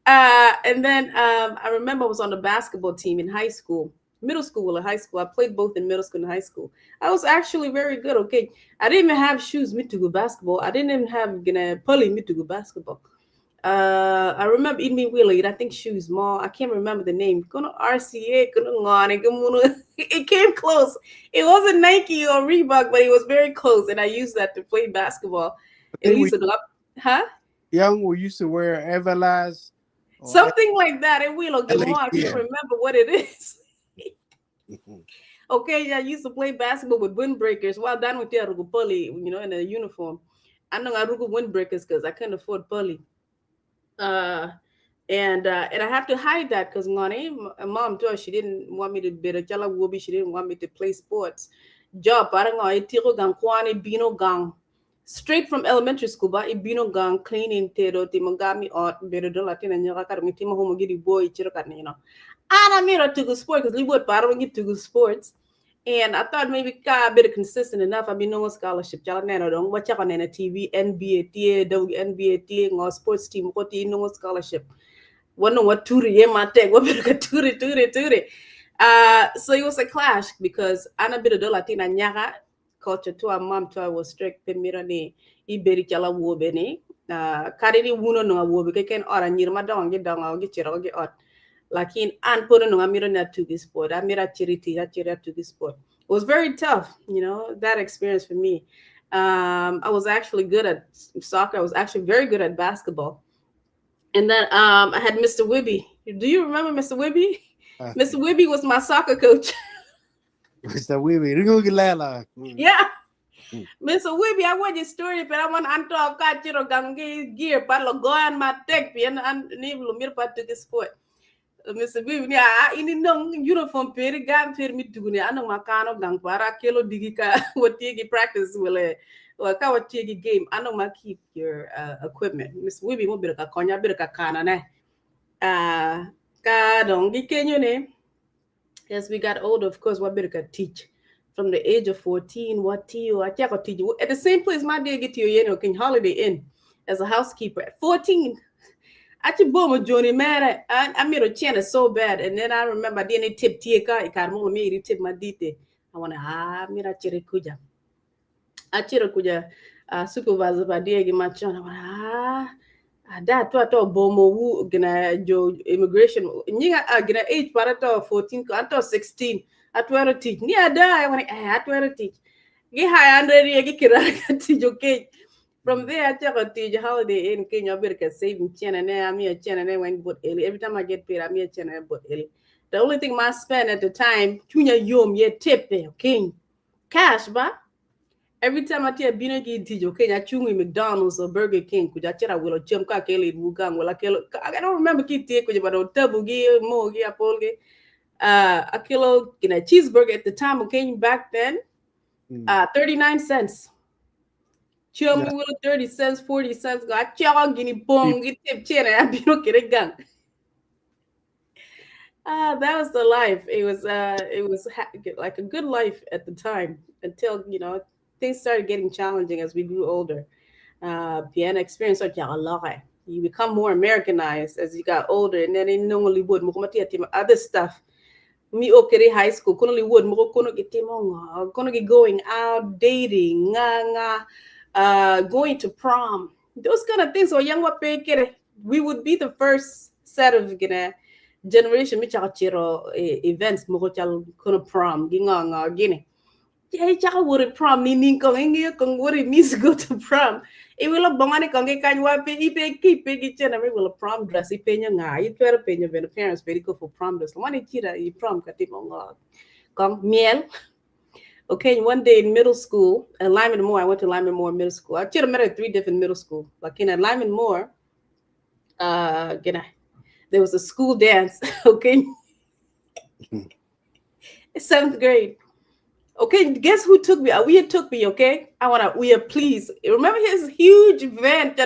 And then I remember I was on the basketball team in high school. Middle school or high school. I played both in middle school and high school. I was actually very good. Okay. I didn't even have shoes me to go basketball. I didn't even have gonna pulley me to go basketball. I remember eating me wheelie. I think shoes more. I can't remember the name. Kono RCA, kono ngane, kono It came close. It wasn't Nike or Reebok, but it was very close. And I used that to play basketball. At least, huh? Young, we used to wear Everlast. Something like that. It will get more. I can't remember what it is. Okay, I used to play basketball with windbreakers. Well done with the pulley, you know, in a uniform. I know I rugu windbreakers because I couldn't afford pulley. And I have to hide that because mom too, she didn't want me to be a chala wobi. She didn't want me to play sports. Job, parang tiro gang kwani bino gang. Straight from elementary school, ba ibino gang cleaning tero timogami ot bedo do latina nyaka kar mitimo homo gidi boy chiro kan you know. And I made to go sport because we would parang to go sports. And I thought maybe ka bit consistent enough. I mean no scholarship. Chala neno dong wacha ka nena TV NBA T WNBA T ngo sports team ko ti no scholarship. Wano what turi ye mate what bit ka turi turi turi. So it was a clash because ana bit do latina nyaka culture to our mom to I was strict pemira ni iberi chala wobe ni kariri wuno no wobe ke ken ora nyir ma dong gi dong gi chiro gi ot lakin an pono no amira na tugi sport amira chiriti chira tugi sport. It was very tough, you know, that experience for me. I was actually good at soccer. I was actually very good at basketball. And then I had Mr. Wibby. Do you remember Mr. Wibby? Mr. Wibby was my soccer coach. Mr. Wibby, Ringo Gilala. Yeah. Mr. Wibby, I want your story, but I want Anto Kachiro Gange gear, Palo Goan Matek, and Niblu Mirpa to the sport. Mr. Wibby, yeah, in no uniform, peri gam per mi tuguni, ano makano gang para kelo digika, what tigi practice will well, ka tigi game, ano ma keep your equipment. Mr. Wibby mo birka konya birka kana ne. Ka dongi kenyo ne. As we got older, of course, what better teach from the age of 14, what to you, I check teach at the same place my dear get to you know, King Holiday Inn as a housekeeper at 14. I just boom Johnny man, I made a channel so bad. And then I remember I didn't tip tika, I can't me tip my dite. I wanna mira chirikuja. I chirikuja supervisor by dear my channel. That to bomo wu gina jo immigration nyinga gina age para to 14 to 16 atwero teach ni ada I want atwero teach gi high hundred gi kira teach okay. From there I take a teach Holiday Inn Kenya bir ka saving chena ne ami chena ne when but early every time I get paid ami chena but early. The only thing my spend at the time tunya yom ye tip okay cash ba. Every time I tell bino gi teach okay I chungi McDonald's or Burger King kuja chera wilo chem ka kele wugang wala kelo I don't remember ki tie kuja but tabu gi mo gi apol gi a kilo in a cheeseburger at the time okay back then 39 cents. Cam wilo 30 cents, 40 cents go achoko gini pong gi tip cene abino kede gang. Ah, that was the life. It was like a good life at the time until things started getting challenging as we grew older. Piano experience you become more Americanized as you got older, and then in normally would other stuff. Me okay high school, kono li would mo kono get kono get going out, dating, nga nga, going to prom, those kind of things. So young we would be the first set of generation mi chaka chiro events mo chal kono prom gi nga nga gini. Yeah, chaka wori prom ni ning kong ngi kong what it means to go to prom. E wila bongani kong ke kan wa pe ipe ki pe ki chena mi wila prom dress ipe nya nga i twero pe nya ben parents pe go for prom dress. Wani chira i prom ka timo nga. Kong miel. Okay, one day in middle school at Lyman Moore, I went to Lyman Moore Middle School. I should have met at three different middle school. Like in at Lyman Moore, there was a school dance. Okay, seventh grade. Okay, guess who took me? Awia took me, okay? I wanna Awia, please. Remember his huge van? Do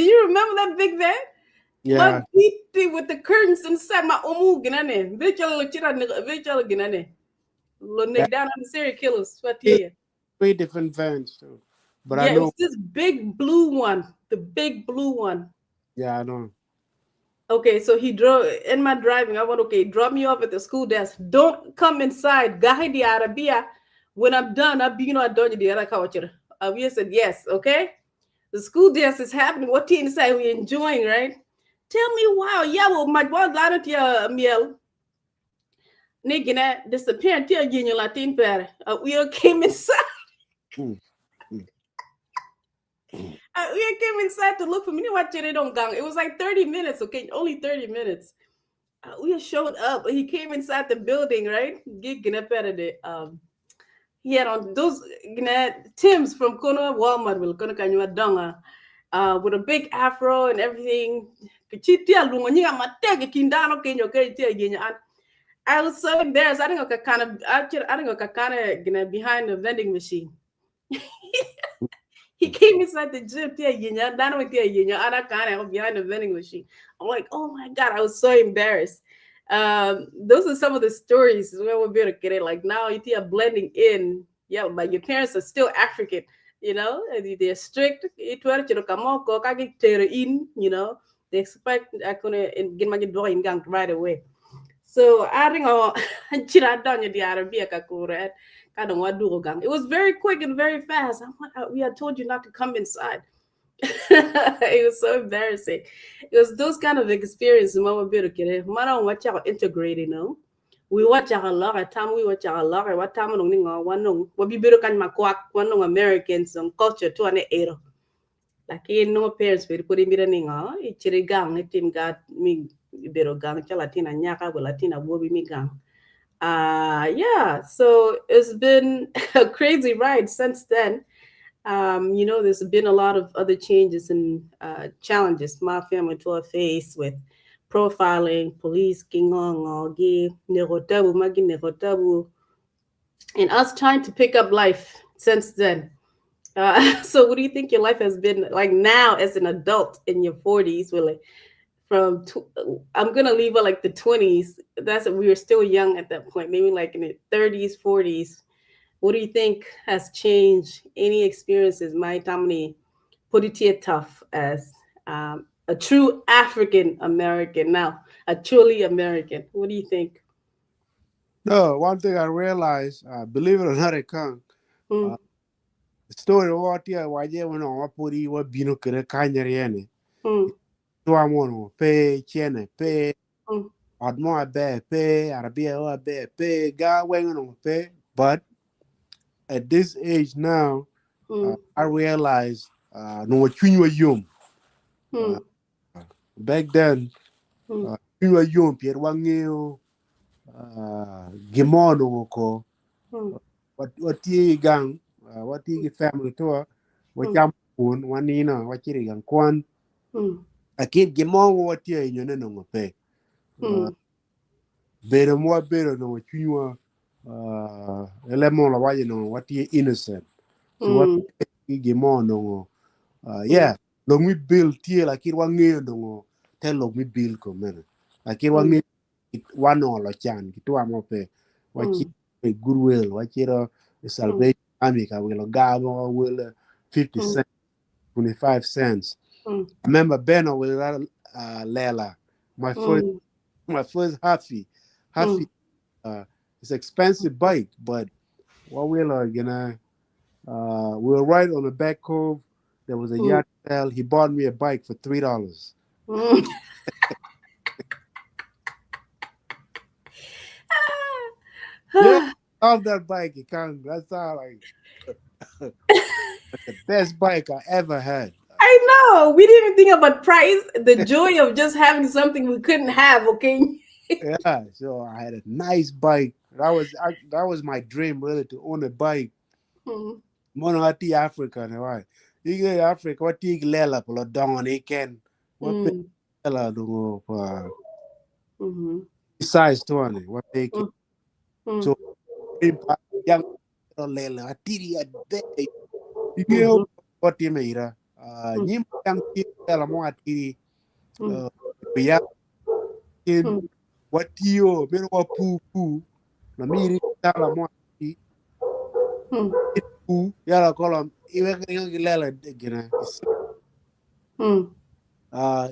you remember that big van? Yeah. With the curtains inside my omu ginane. Down on the serial killers. Three different vans too. But yeah, I know it's this big blue one. The big blue one. Yeah, I know. Okay, so he drove in my driving. I went, okay, drop me off at the school desk. Don't come inside. Gahi di Arabia. When I'm done, I'll be, I don't the other culture. We said yes, okay. The school dance is happening. What team inside we enjoying, right? Tell me wow. Yeah, well, my boy got miel. Nigga, disappeared. Latin pere. We came inside. We came inside to look for me. It was like 30 minutes, okay? Only 30 minutes. We showed up. He came inside the building, right? He had on those Tim's from Kono Walmart, will Kono Kanywa Donga, with a big afro and everything. I was so embarrassed. I think I kind of, I think I kind of behind the vending machine. He came inside the gym, behind the vending machine. I'm like, oh my God, I was so embarrassed. Those are some of the stories where we'll be able to get it. Like now, you are blending in. Yeah, but your parents are still African, they're strict. In, they expect I couldn't get my gang right away. So I think it was very quick and very fast. I'm like, we had told you not to come inside. It was so embarrassing. It was those kind of experiences. Mama integrating, no? We watch a lot of time. We watch a lot of what time on one no. What be better kan makwak one no Americans on culture to an ero. Like in no parents we put in ninga, it gang, it team got me bero gang, Latina nyaka, Latina wobi mi gang. Yeah, so it's been a crazy ride since then. There's been a lot of other changes and challenges my family to face with profiling, police, and us trying to pick up life since then. So what do you think your life has been like now as an adult in your 40s, Willie? From I'm gonna leave it like the 20s. That's we were still young at that point, maybe like in the 30s, 40s. What do you think has changed? Any experiences? My tamani put it here tough as a true African American now, a truly American. What do you think? No, one thing I realized, believe it or not, it can't. Story what ya waje wono wapuri wa bino kere kanyari ene. Tua mono pe chene pe admo abe pe arabia o abe pe ga wengono pe, but at this age now, I realize no cwinywa yom. Back then, cwinywa yom pier wang'eyo gimono ko watye gang, watye gi family to wacham kun wanino wachiri gang kwan akin gimo watye nyone nongo pe bedo mwa bedo nongo cwinywa Ele mo la waje no wat ye innocent. So what gi mo no yeah, long mi bill tie la kir wa ngeyo no te long mi bill ko mena. La kir wa ngeyo wa no lo chan ki twa mo pe. Wa chi goodwill wa chiro Salvation Army ka wilo ga mo will 50 cents, 25 cents. I remember Ben with Lela, my first Huffy. Huffy, it's expensive bike, but what we are gonna, we were right on the back cove. There was a yard sale. He bought me a bike for $3. Yeah, love that bike. You can't. That's all like the best bike I ever had. I know. We didn't even think about price. The joy of just having something we couldn't have. Okay. Yeah. So I had a nice bike. That was my dream, really, to own a bike. Mono ati Africa, right? You get Africa. What you lela polo dong ni ken. What lela dungo pa. Size 20. What they can. So young lela atiri ade. You know what you mean? Nyim yang ti lela mo atiri. Ya in what you mero wa pu pu. Na miri tala mo ati. Pu yala kolom iwe ngi lela gina.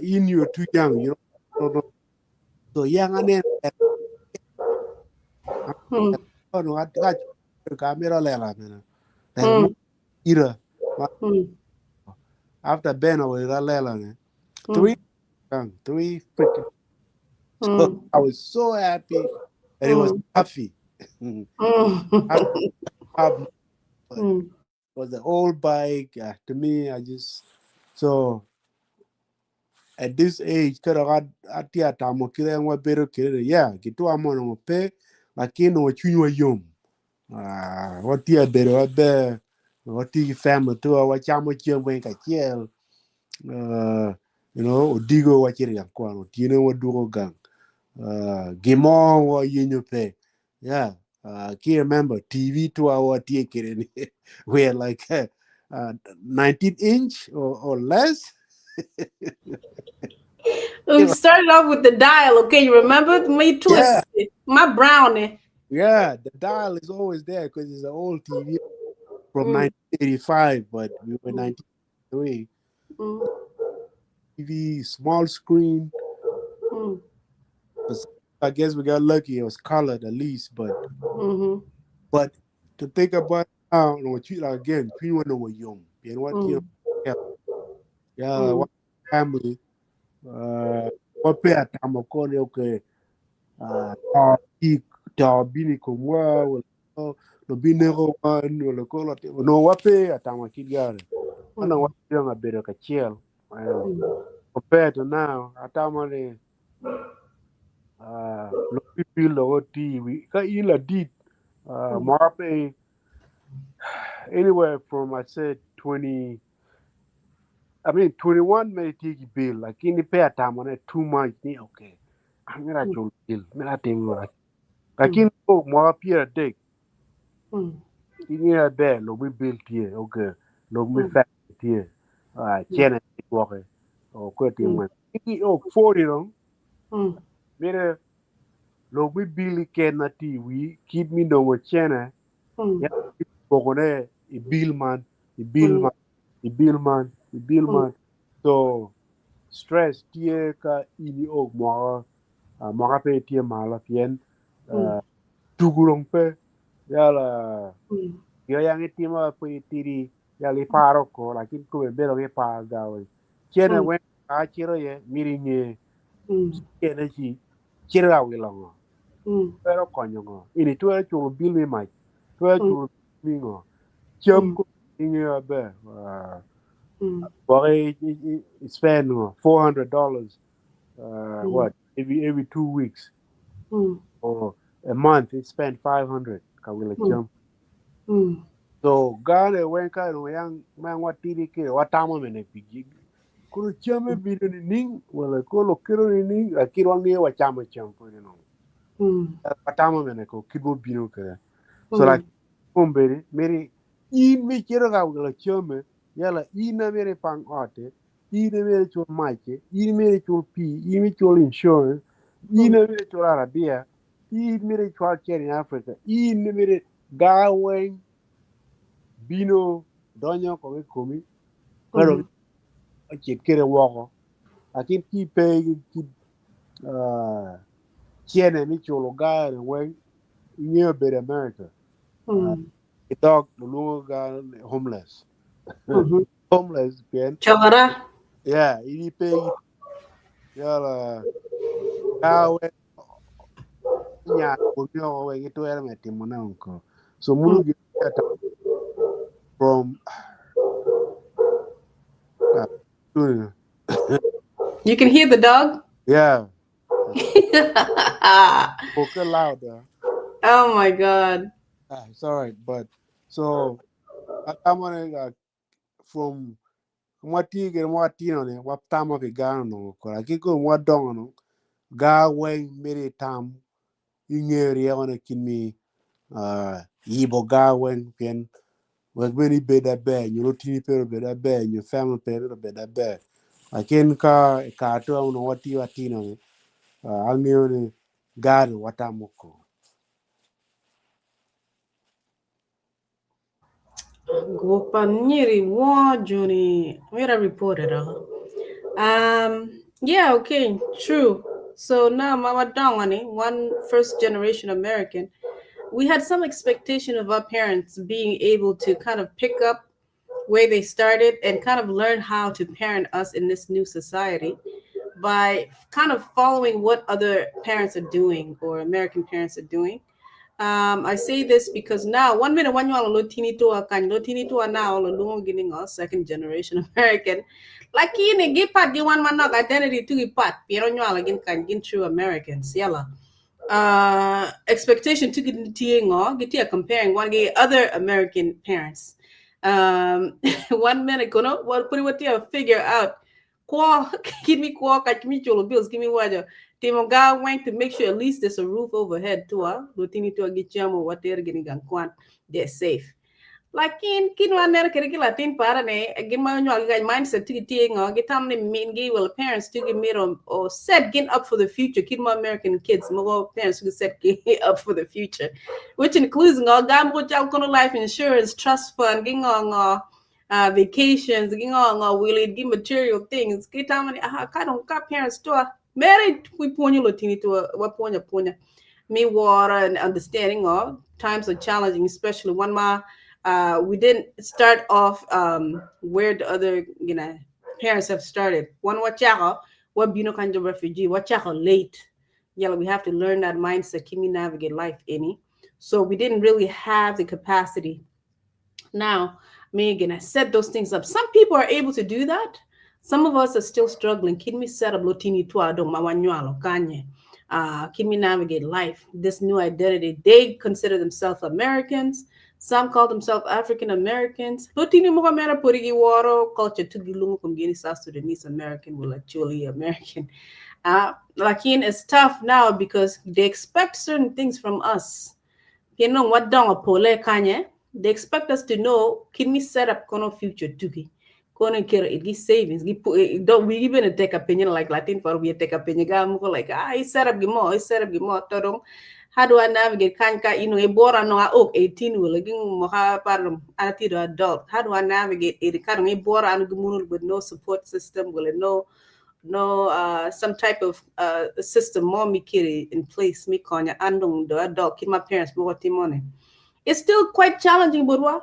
In you're too young, you know. So young ane. No, I got camera lela mena. Ira. After Ben was lela ne. 3 freaking. So I was so happy that it was Huffy. It was the old bike. To me, I just so at this age, yeah, kitu amo pe lakini wachunywa yom. Watia bedo wabe wati family tu wachamo chiemo en kachiel. You know, odigo wachiri gang kwano, tiene wadugo gang. Gimo wa yenyo pe. Yeah. Can remember TV to our tie kireni. We had like 19 inch or less. We started off with the dial, okay? You remember? My twist, yeah. My brownie. Yeah, the dial is always there because it's an old TV from 1985, but we were 1983. TV, small screen. I guess we got lucky; it was colored at least. But but to think about now, again, you know what young, you know what, yeah, what family. What pay at Tamokone, okay, bini komwa, no binero no lo no what pay at Tamakigare. I know what young a bit of a chill. Compared to now, Atamale. Lo people we ila deep Marape anywhere from I said 20, I mean 21 may take bill like in the pay time on it too much okay. I'm gonna bill like in Marape a day. In a bed, lo we built here, okay, lo we fat here. Chen walk or quitting oh 40 long. Mire lo we bill ken ati we keep me no chena ya pokone i bill man i bill man i bill man i bill man so stress tie ka ini og mo mo pe tie mala pien tugurong pe ya la yo yang itima pe tiri ya li paro ko lakin ko be lo ke pa ga we chena we a chiro ye miri nye chena chi chira wi longo pero konyo ngo ini tuwe chulo bill mi mach tuwe chulo mi ngo chem ko inge be bore spend $400 what every 2 weeks or a month it spend 500 ka wila chem so gane wen ka no yang man wat tiri ke watamo mene pigi kuro chame biro ni ning wala ko lo kiro ni ning akiro ngi wa chama cham ko ni no Atamo mene ko kit mobino kede. So like kombedi meri in mi cito ka wilo camme yala in na myero ipang otti, in na myero icul macce, in myero icul pii, in icul insurance, in na myero icul arabia, in myero icwal cen i Africa, in na myero gar weng bino donyo kong i komi ka dong ocit kede woko. Lakin ki pe ki cene mi culo gar ni weng ingeyo bedo America. I dog lulwongo ga homeless. Homeless pien Chora. Yeah, in ipe yala gar weng nya komi oko weng itwero me timo ne oko. So munu gi from You can hear the dog? Yeah. Okay, loud. Oh my God. It's all right, but so I'm gonna from mwati ke mwatino ne waptamo pi gano no ko ki ko mwadongo no ga weng miri tam ing'eyo ryeko ne kin mi yibo ga weng pien wek bene ibed aber nyo lutini pe obed aber nyo family pe obed aber lakin ka i kare to onongo watiyo atino ni ang'eyo ni gari watamo ko. Gwok pa nyiri wo Juni where I reported huh? Yeah, okay, true. So now Mama Dongani, one first generation American, we had some expectation of our parents being able to kind of pick up where they started and kind of learn how to parent us in this new society by kind of following what other parents are doing or American parents are doing. I say this because now, one minute, one you lotini to a kan lotini to a now, lo second generation American. Lakini gi pat gi one man identity to gi pat, pero nyo gin kan gin true Americans, yala. Expectation to get ngo, get comparing one gi other American parents. 1 minute, kono, what put what you figure out. Kwa, give me kwa, catch me cholo bills, give me wajo. Timo ga went to make sure at least there's a roof overhead to a lutini to a gichamo what they're getting kwan, they're safe. Lakin kinwa ner kere ki Latin para ne gin ma nyo ga mindset to ti ngo gitam ni min gi well parents to give me or set gin up for the future kin mo American kids mo parents who set up for the future, which includes ngo gam go chal kono life insurance trust fund gi ngo ngo vacations gi ngo ngo will it give material things gitam ni aha ka don ka parents to mere we ponyo lotini to wa ponya ponya me water and understanding all times are challenging, especially one ma we didn't start off where the other parents have started. One wachaka what bino kind of refugee wachaka late. Yeah, we have to learn that mindset. Can we navigate life any? So we didn't really have the capacity. Now, me again, I set those things up. Some people are able to do that. Some of us are still struggling. Can we set up lotini tua dong mawanywalo kanye? Can we navigate life? This new identity. They consider themselves Americans. Some call themselves African Americans. Lotini mo kamera purigi waro culture tugilungu kumgini South Sudanese American will actually American. Lakin it's tough now because they expect certain things from us. You know what dong a pole kanye? They expect us to know can we set up kono future tugi. Kono kero it gi savings gi don't we even take opinion like Latin for we take opinion ga mo like I set up gi mo I set up gi mo todong. How do I navigate kanka you know e bora no a ok 18 will gi mo ha parum ati do adult. How do I navigate it kan e bora an gumunul with no support system will no no some type of system more mi kiri in place mi konya andong do adult ki my parents mo timone. It's still quite challenging, Burwa,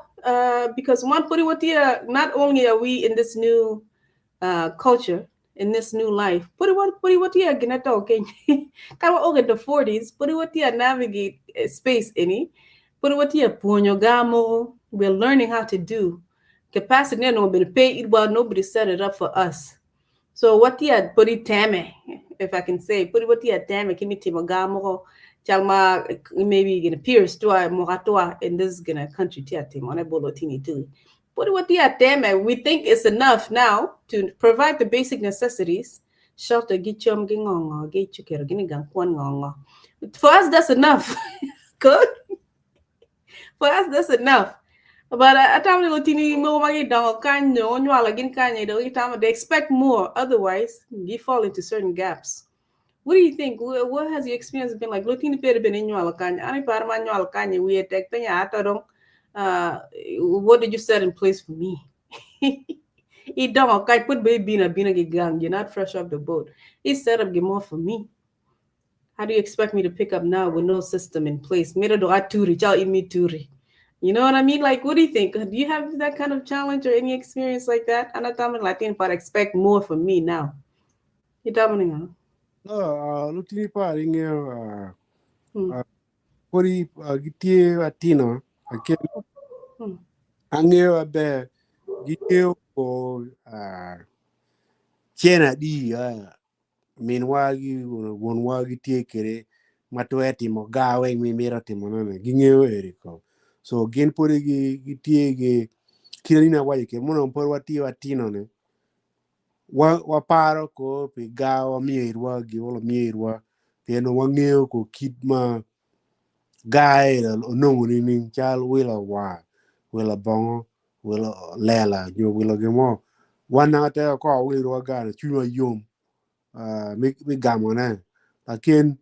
because one puriwatia, not only are we in this new culture, in this new life, puriwatia ginata okay, kawa oge the 40s, puriwatia navigate space any, puriwatia ponyo gamo, we're learning how to do. Capacity no been paid well, nobody set it up for us. So what ya puri tame, if I can say, puriwatia tame, kimi timogamo. Chalma maybe gonna pierce to a moratua in this gonna country tia timone bolotini too. But what the damn we think it's enough now to provide the basic necessities Shelter gi cam gi ngo ngo gi cukero gi ni gang kwan ngo ngo. For us that's enough. Good. For us that's enough. But atamo ni lutini mogo ma gidongo kany nyo onywalo gin kany dong gitamo they expect more otherwise you fall into certain gaps. What do you think? What has your experience been like? Lutini pere bene inywalo kany. An iparo ma anywalo kany wiye tek piny ato dong. What did you set in place for me? Idongo kany pud be ibino abina gi gang. You're not fresh off the boat. He set up more for me. How do you expect me to pick up now with no system in place? Mira do aturi, chao imi turi. You know what I mean? Like, what do you think? Do you have that kind of challenge or any experience like that? Anatama Latin, but expect more from me now. You tamo No, lutini pa ringeo podi gitye atino akel angeo aber gingeo ko cen adi minwa gi wonwa gitye kede ma twe timo ga weng mi miro timo nene gingeo eri ko so gin podi gitye gi kine nina waco ke mono pod watye atino ne wa waparo ko pi ga wamiyo irwa giwolo miyo irwa pien wangeo ko kit ma ga ero onongo nining cal wilo war wilo bongo wilo lela nyo wilo gimo wan nanga te ko wilo ga na cwinywa yom mi gamone lakin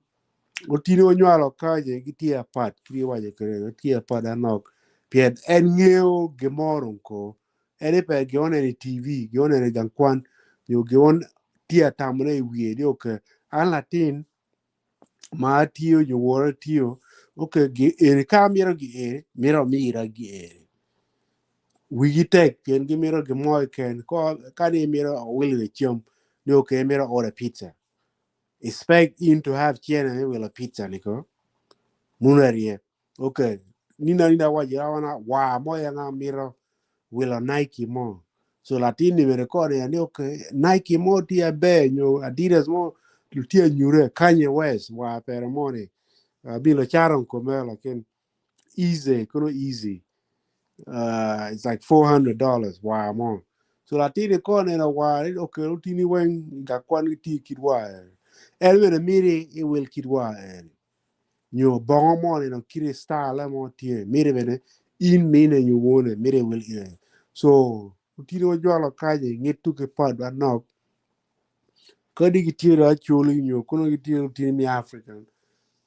otini onywalo kaje gitye apat kiri waco kede gitye apat anok pien en ngeo gimoro ko en pe gionene i TV gionene i gang kwan nyo gion tye atamone i wiye ni okay an latin ma atiyo nyo wora atiyo okay gi eni ka miro gi eni miro mira gi eni wigi tek pien gimito gimo keken ko ka ni miro owilo cam ni okay miro order pizza expect in to have cene mi wilo pizza ni ko muno arie okay nina nina wajo wana wa mo ya nga miro wilo Nike mo so latin ni mere kore ni okay Nike mo tye aber nyo Adidas mo tye nyure Kanye West wa pere mo ni bilo caron kome lakin easy kono easy it's like $400 wa mo so latin kone na wa ni okay lutini weng ga kwan gi kit wa en bene miri i wil kit wa en nyo bongo mo ni no kiri style mo tye miri bene in mine nyo wone miri wil ine so lutini ojwalo kanye ngitu ki pod anok kadi gitye do acholi nyo kono gitye lutini mi African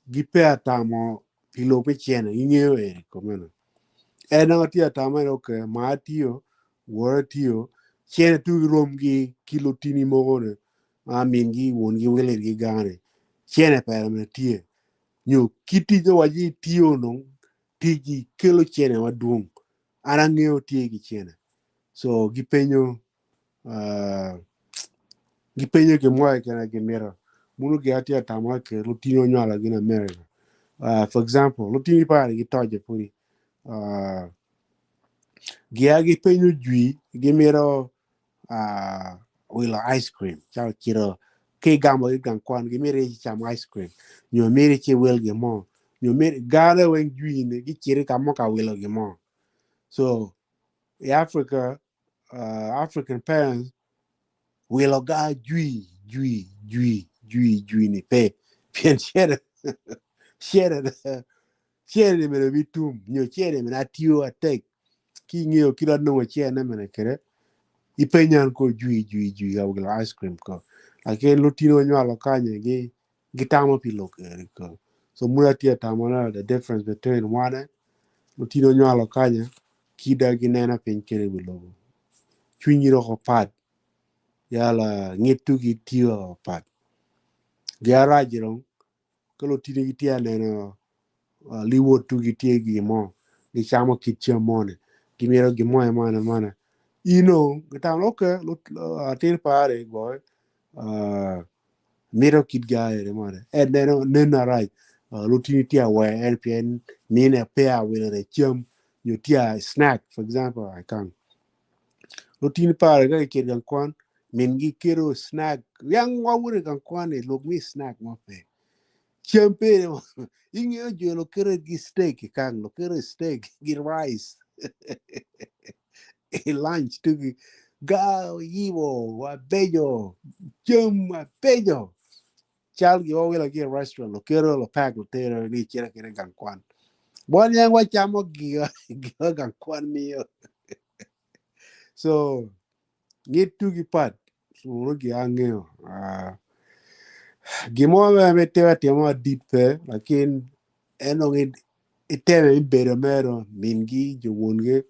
gipe atamo pi lok me cene gingeo eri komeno en anga tye atamo ni okay ma atiyo wora atiyo cene tu rom gi ki lutini mogo ne ma min gi won gi wilir gi gane cene pere mene tye nyo kit tic waci tiyo nong tiji kelo cene madwong an angeo tye gi cene so gipenyo gipenyo gin mo keken gimito muno gi atye atamo ke lutini onywalo gin America for example lutini pare gitojo pudi gia gipenyo jwi gimito wilo ice cream calo cito ki gamo ki gang kwan gimito camo ice cream nyo mito ci wil gin mo nyo mito gane weng jwi ni gicito ka mo ka wilo gin mo so i Africa African parents wilo ga jwi jwi jwi jwi jwi ni pe pien cene cene cene ni mene bitum nyo cene mene atiyo atek ki ingeo kit anongo cene mene kede ipenyan ko jwi jwi jwi ka wilo ice cream ko lakin lutini onywalo kanye gi gitamo pi lok eri ko so muna tye atamo na the difference between wane lutini onywalo kanye kida gineno piny kede wi lobo cwinyi dok opat yala ngitu gi tiyo opat gi arac dong ka lutini gitye aneno liwot tu gitye gi mo gicamo kit cam moni gimito gin mo mane mane ino gitamo okay atin pare goy mito kit ga ere mane en neno nen arac lutini tye awe en pien mine pe awilo cam nyo tye snack for example I can lutini pare ka gicito gang kwan min gi kelo snack yang wawuto i gang kwan ni lok mi snack mo pe cam pe ingeo jo lokere gi steak i kang lokere steak gi rice i lunch tugi. Ga oyibo wabeco cam mabeco cal gi wawilo ki i restaurant lukero lupak lutero ni icito kede gang kwan. Wan yang wacamo giwa giwa gang kwan miyo. So ngit tugi pat munu gi angeyo. Ah, gimo me timo atimo madit pe lakin en dong iteme mi bedo mero mingi jo wongi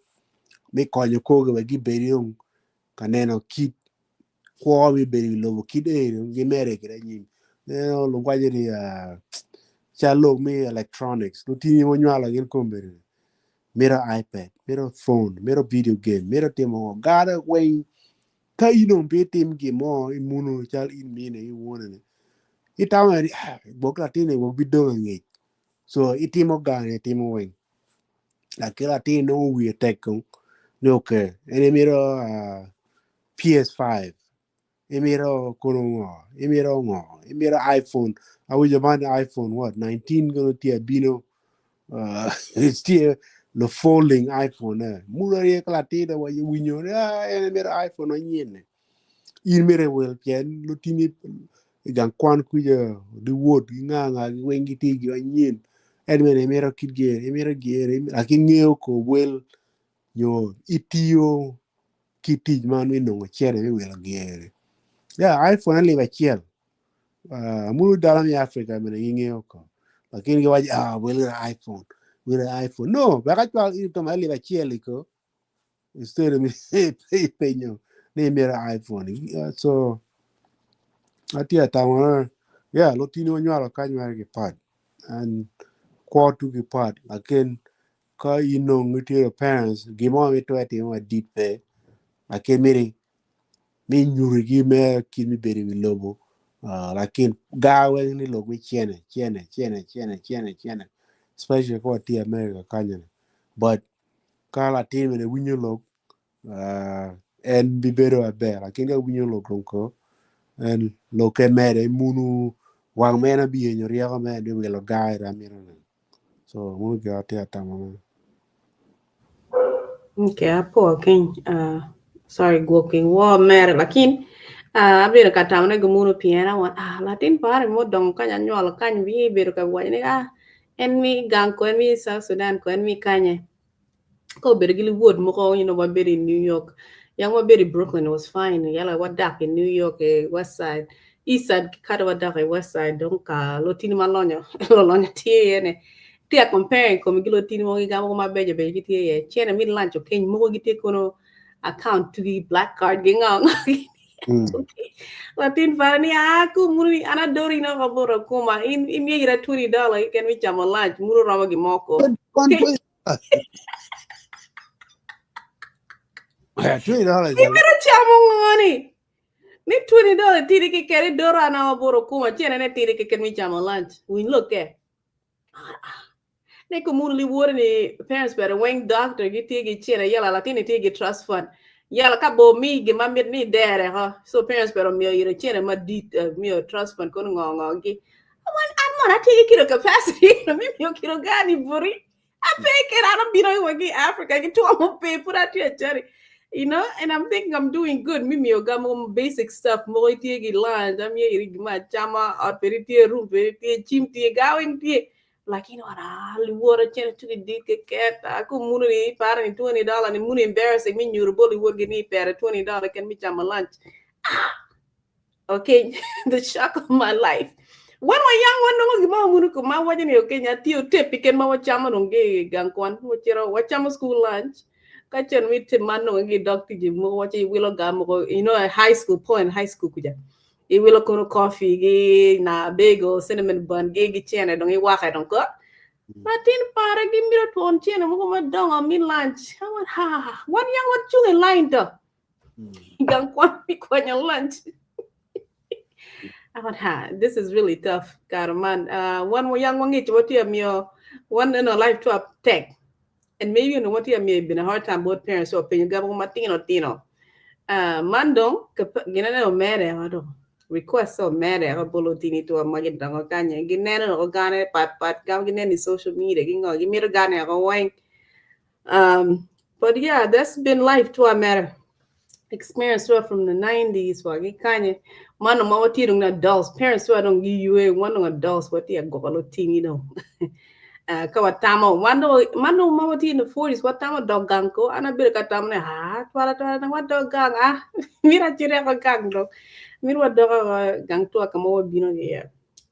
mi konyo korgi wek gibed dong ka neno kit kwo mi bedo i lobo kit eni dong gimede kwede anyim. Neno lugwaco ni cal lok me electronics lutini ma onywalo gin kombeddi mito iPad, mito phone, mito video game, mito timo ngo gara weng ka in dong pe itim gin mo imuno cal in mine ki wone ni itamo ni ah gwok latin-ni gwok bidong angec so itimo gani itimo weng lakin latin nongo wiye tek kong ni okay en emito PS5 imito kono ngo imito ngo imito iPhone awinjo man iPhone what 19 kono tye abino tye the folding iPhone eh muno aye ka latin wa winyo ni ah en emito iPhone manyen-ni in myero iwil pien lutini i gang kwan kuca giwot gi nga nga gi weng gitye gin manyen en bene imito kit gin imito gin lakin ingeyo ko wel nyo itiyo ki tic man me nongo cene me wilo gin ya iPhone alip acel muno dano me Africa bene gingeyo ko lakin giwaco ah wil iPhone wil iPhone no wek acwal in to alip acel ko instead of penyo ni imito iPhone so atye atamo yeah lutini onywalo kany mere gipat and kwo tugi pat lakin ka in dong itye parents gin mo ma itwero timo madit pe lakin miti mi nyutigi me kit me bedo i wi lobo lakin gar weng ni lok me cene cene cene cene cene cene especially ka watye i America kany ni but ka latin bene winyo lok en bibedo maber lakin ka winyo lok dong ko en lokke mere munu wang ma en abiyenyo ryeko me en biwilo gar ira mito ni so munu gin atye atamo ne. Okay, apo kiny. Sorry, gwoking wo mere lakin abedo ka tamo ne gumuno pien awan ah latin pare mo dongo kany anywalo kany bi bedo ka waco ni ah en mi gang ko en mi South Sudan ko en mi kanye. Ka obedo gi liwod moko you know wabedo i New York. Yang wabedo i Brooklyn was fine. Yala wadak i New York e West Side. East Side kata wadak i West Side dong ka lotini malonyo lolonyo tye iye ne. Tye a comparing komi gi lotini mogo gigamo ko mabeco beco gitye iye. Cene mi lunch okeny mogo gitye kono account tugi black card gi ngo ngo Latin pare ni ah ku munu ni an adori no ka boro kuma in imiyo ira $20 keken mi chamo lunch munu romo gimoko. Okay. $20. Imito chamo ngoni. Ni $20 tidi keken idoro an awa boro kuma cene ne tidi keken mi chamo lunch. Winy lokke. Ne ko munu liwore ni parents pere weng doctor gitye gi cene yala latin tye gi trust fund. Yala ka bo mi gima mit ni dere ho. So parents pere omiyo ire cene madit miyo trust fund kono ngo ngo gi. Wan an mon atye gi kilo capacity mi miyo kilo gani buri. Ape kera an obino wa gi Africa gi tuomo pe pud atye achari. You know, and I'm thinking I'm doing good. Mi miyo gamo basic stuff. Mo tye gi lunch, amiyo iri gima achama, ot peri tye, room peri tye, chim tye, gawing tye. Lakini ora liworo chene tugi dit keket. Aku munu ni pare ni $20 ni munu embarrassing mi nyuro bo liwor gi ni pere $20 ken mi chamo lunch. Ah! Okay, the shock of my life. When wa young wan nongo gima munu ko ma wacho ni okay nyathi otep ken ma wachamo dong gi gang kwan wachiro wachamo school lunch. Ka chen mi tip man nongo gi dok tiji mo wacho iwilo ga mo you know high school point high school kuja. Iwilo kono coffee gi na bagel cinnamon bun gi gi chene dong iwake dong ko. Latin pare gi miro twon chene moko madongo mi lunch. I went ha wan yang wachung e line to. Gang kwan mi kwanyo lunch. I went ha this is really tough. Karo man one yang wangich what miyo one in a life to up tech. And maybe you know what you may been a hard time both parents so penyo gamo matino tino. Man dong ginene o mere ado request so mere o bolo tini to magin dango kanye ginene o gane pat pat gam ginene social media gingo gimiro gane o weng. But yeah, that's been life to a matter. Experience wa from the 90s wa gi kanye man ma watye dong adults, parents wa dong giywe wan dong adults watye agwoko lutini dong. Ka watamo wan dong man dong ma watye in the 40s watamo dok gang ko an abedo ka tamo ni ah twara twara dong wadok gang ah mito acireko gang dong mito wadok gang twa ka ma wabino ki iye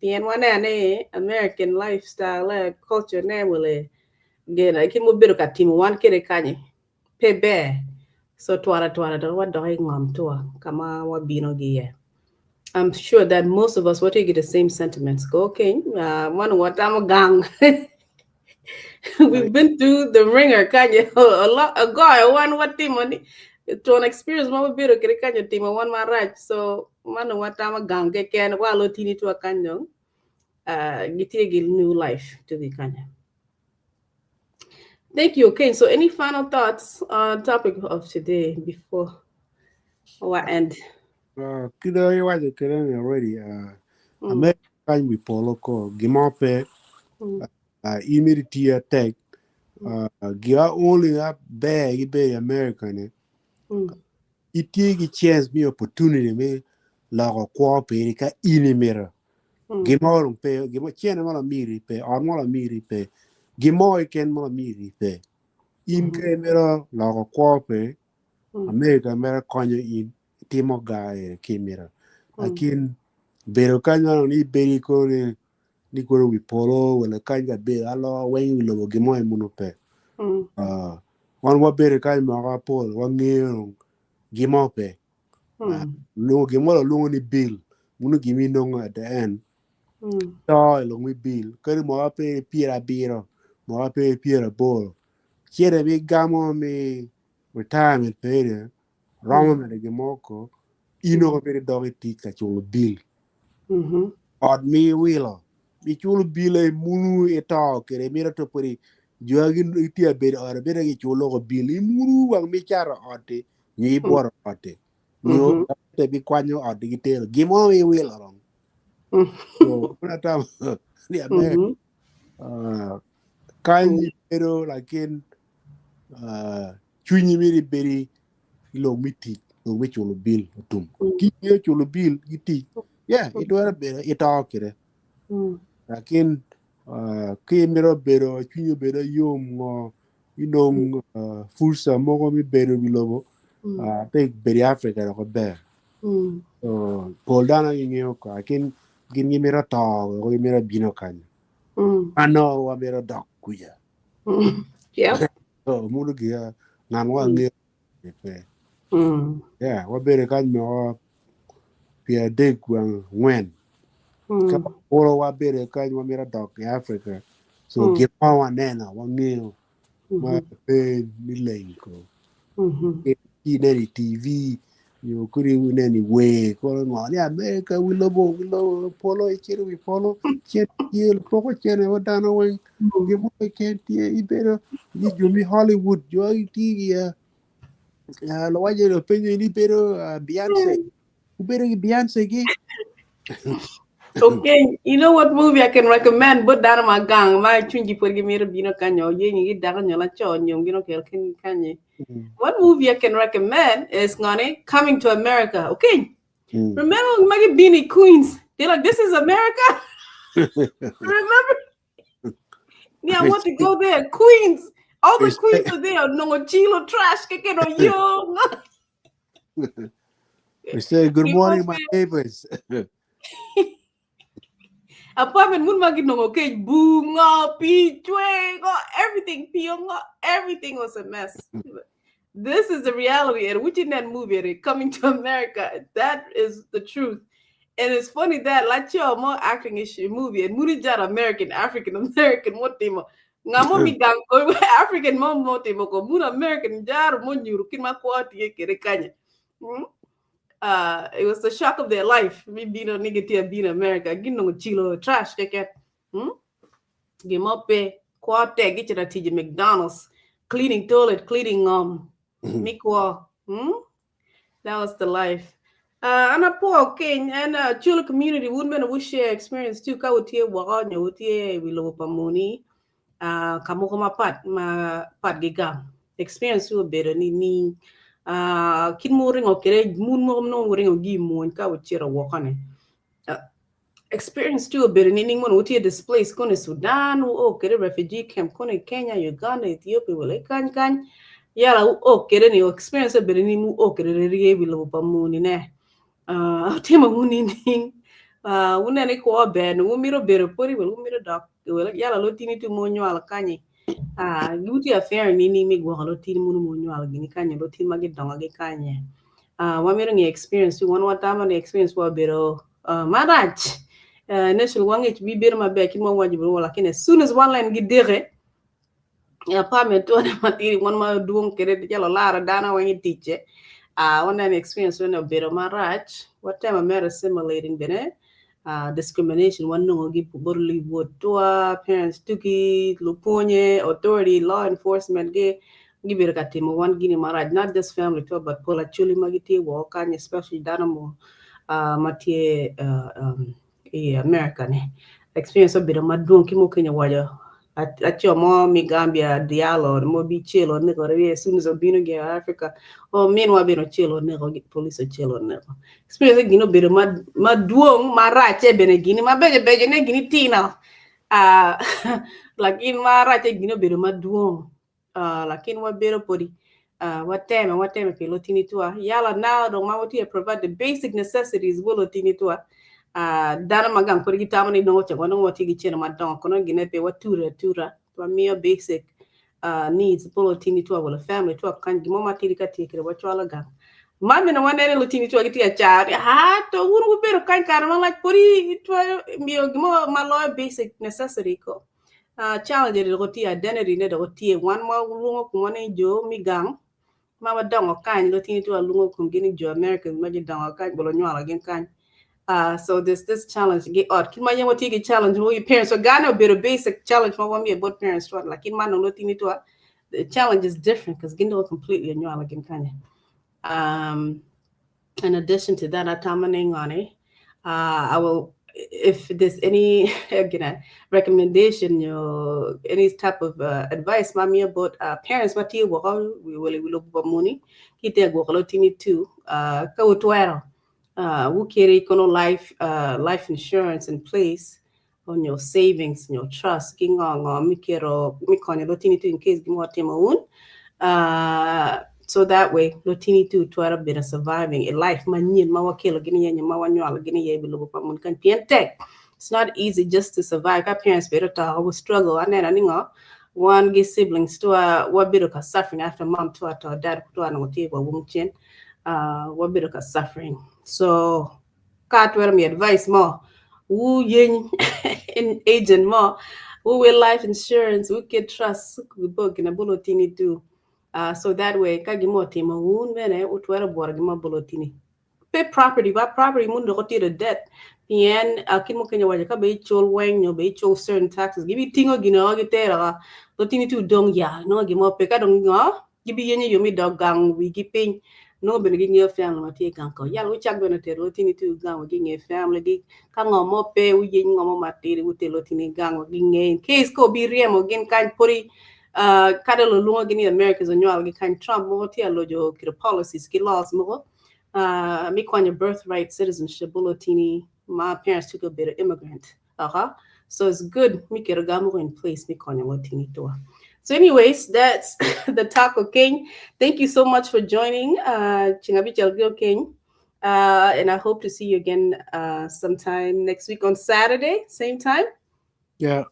pien waneno ni American lifestyle culture ne wele gin kit ma obedo ka timo wan kwede kany pe ber so twara twara dok wadok i ngom twa ka ma wabino ki iye. I'm sure that most of us watye ki the same sentiments. Go keny, wan watamo gang. We've been through the ringer kany a lot agoyo wan watimo ni to an experience ma wabedo kwede kany otimo wan marac so man watamo gang keken wa lutini twa kany dong gitye ki new life to be kany. Thank you. Okay, so any final thoughts on topic of today before we end? Kido iwaco kwede ni already America kany wi polo ko gimo pe in mito itiyo atek gia only ber gibedo i America ni itye ki chance me opportunity me loko kwo piri ka in imito. Gimo dong pe gimo cene mo lamiri pe ot mo lamiri pe gimo keken mo lamiri pe in ka imito loko kwo pe America mere konyo in timo ga ki imito. Lakin bedo kany ma ni ibedi kono ni kono wi polo wala kany ka bedo alo weng wi lobo gimo emuno pe. Wan wabedo kany mwaka mapol wangeyo gimo pe. Luongo gimo lwongo ni bill muno gima inongo at the end. To ilong mi bill kadi mwaka pe 70 mwaka pe 80 cene mi gamo mi retirement period romo mere gimoko in ok ibed idok i tic ka culo bill. Ot mi iwilo iculo bill e munu ito kede mito to pudi jogi itye abedo ot abedo giculo ko bill imunu wang mi cato ot-ti nyo ibwoto ot-ti nyo te bikwanyo ot gitero gimo iwilo rong. So atamo ni America kany ibedo lakin cwinyi myero ibedi i lok me tic lok me culo bill otum ki ingeyo culo bill ki tic yeah itwero bedo ito kwede lakin ki imito bedo cwinyi obedo yom ngo inong fursa mogo me bedo i wi lobo te bedo i Africa dok ber. So pol dano gingeyo ko lakin gin gimito to weko gimito bino kany ano wamito dok kuca. So muno gia ngat mo angeyo pe. Yeah, wabedo kany moko 34. Ka oro wabedo kany wamito dok i Africa. So gin mo waneno wangeyo ma pe ni leng ko. Ki ineno i TV nyo kodi ineno i wer koro ngo ni America wi lobo wi lobo polo icito wi polo cen tye lupoko cene wa dano weng gin mo keken tye ibedo ni jo mi Hollywood jo tye ki lawaco penyo ni ibedo Beyonce ubedo ki Beyonce ki. Okay, you know what movie I can recommend? But dano ma gang ma chunji pod gimito bino kanyo yenyi gi dako nyo laco nyom gino kel ken kanye. What movie I can recommend is ngone Coming to America. Okay. Remember Maggie Beanie Queens? They're like, this is America. Remember? Yeah, I want to go there. Queens. All the queens are there. No chilo trash. Kekeno yo. We say good morning, my neighbors. Apartment mun magi nongo ke boom ngo pi chwe ngo everything pi ngo everything was a mess. This is the reality and which in that movie Coming to America, that is the truth. And it's funny that lacho mo acting issue movie and muri jar American African American mo timo ngamo mi gang ko African mo mo timo ko mun American jar mo nyuru kin ma ko tie kere kanya. It was the shock of their life. Me being a nigga tia being America. Gino chilo trash keke. Gimo pe kwate gichira tiji McDonald's cleaning toilet, cleaning mikwa. That was the life. And a poor king and Chula community women we share experience too. Ka utie wako nyo utie wilo pamuni. Kamoko ma pat ma pat giga experience u bedo ni ni. Kit ma wuringo kwede mun mogo nongo wuringo gi i mwony ka wucito woko ni. Experience tye obedo nining mono wutye displaced kono i Sudan wuo kwede refugee camp kono i Kenya, Uganda, Ethiopia wele kany kany yala wuo kwede ni experience obedo nining wuo kwede rye i wi lobo pa muni ne wutimo wu nining wuneno ni kwo ber ni wumito bedo pwodi wele wumito dok wele yala lutini tye ma wunywalo kanyi wutye affair nining me gwoko lutini munu ma wunywalo gini kanyi lutini ma gidongo gi kanye wamito ngeyo experience wan watamo ni experience wa obedo marac initially wangec bibedo maber kit ma wawaco bene lakini as soon as wan len gideke apartment twone matidi wan ma dwong kwede calo olara dano weng iticce waneno experience meno obedo marac watemo mere assimilating bene discrimination wanongo gi bot luwotwa parents tugi lupwonye authority law enforcement gi gibedo ka timo wan gini marac not just family twa but pol acholi ma gitye woko kany especially dano mo ma tye i America ni experience obedo madwong ki mukene owaco laco mo me Gambia Diallo mo bicelo oneko as soon as obino gi Africa o minwa bene ocelo oneko police ocelo oneko experience gini obedo madwong maracce bene gini mabeco beco ne gini tino lakin maracce gini obedo madwong lakin wabedo podi wateme wateme pi lutini twa yala now dong ma watye provide the basic necessities bot lutini twa dano ma gang pud gitamo ni nongo cek nongo watye ki cene madongo kono gine pe wature atura wamiyo basic needs bot lutini twa wala family twa kany gin mo matidi ka tye kwede wacwalo gang man bene waneno lutini twa gitye ka caro ni aa to wun wubedo kany kare malac pudi itwero miyo gin mo ma loyo basic necessity ko challenge eni dok tye identity ne dok tye wan ma walwongo komwa ni jo me gang ma wadongo kany lutini tye walwongo komgi ni jo Americans ma gidongo kany bolo onywalo gin kany so there's this challenge gi ot kit ma yen watye ki challenge mogo ki parents so gane obedo basic challenge ma wamiyo bot parents twa lakin man dong lutini twa the challenge is different because gin dong completely onywalo gin kany in addition to that atamo ni ngoni I will if there's any again recommendation or any type of advice ma miyo bot parents ma tye woko wele wi lobo pa muni ki tye ka gwoko lutini too ka wutwero wukeri kono life life insurance in place onyo savings nyo trust ki ngo ngo mi keto mi konyo lutini too in case gin mo otimo wun so that way lutini too twero bedo surviving i life manyen ma wakelo gin iye nyo ma wanywalo gin iye i wi lobo pa muni kany pien tek it's not easy just to survive ka parents bedo oto we struggle aneno ni ngo wan gi siblings twa wabedo ka suffering after mom twa oto dad twa onongo tye wa wung cen wabedo ka suffering so ka atwero miyo advice mo wu yeny agent mo wu wil life insurance wu ket trust bo gina bolo tini do so that way ka gin mo otimo wun bene wutwero bworo gin mo bolo tini pe property ba property mun dok otye debt pien kit mukene waco ka be icul weng nyo be icul certain taxes gibi tingo gin o gitero o lutini ti udong ya nongo gin mo pe ka dong ngo gibiyenyo yo me dok gang wigi piny nongo bene gingeyo family ma tye gang ko yal wucak bene tero lutini ti gang wek ginge family gi ka ngo mo pe wuyeny ngo mo matidi wuter lutini gang wek ginge in case ka obiryemo gin kany podi kadi lulwongo gi ni Americans onywalo gi kany Trump mogo tye alojo kito policies ki laws mogo mi kwanyo birthright citizenship bot lutini ma parents tye obedo immigrant so it's good mi keto ga mogo in place mi konyo lutini twa. So anyways, that's the Taco King. Thank you so much for joining Chingabi King. And I hope to see you again sometime next week on Saturday, same time. Yeah.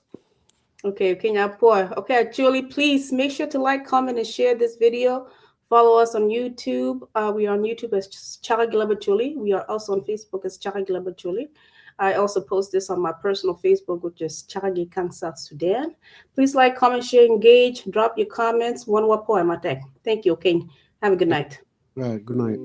Okay, Kenya poor. Okay, Julie, please make sure to like, comment, and share this video. Follow us on YouTube. We are on YouTube as Chaka Chuli. We are also on Facebook as Chaka Chuli. I also post this on my personal Facebook, which is Chakagi Kang South Sudan. Please like, comment, share, engage, drop your comments. One more poem, I think. Thank you, King. Have a good night. Right, good night.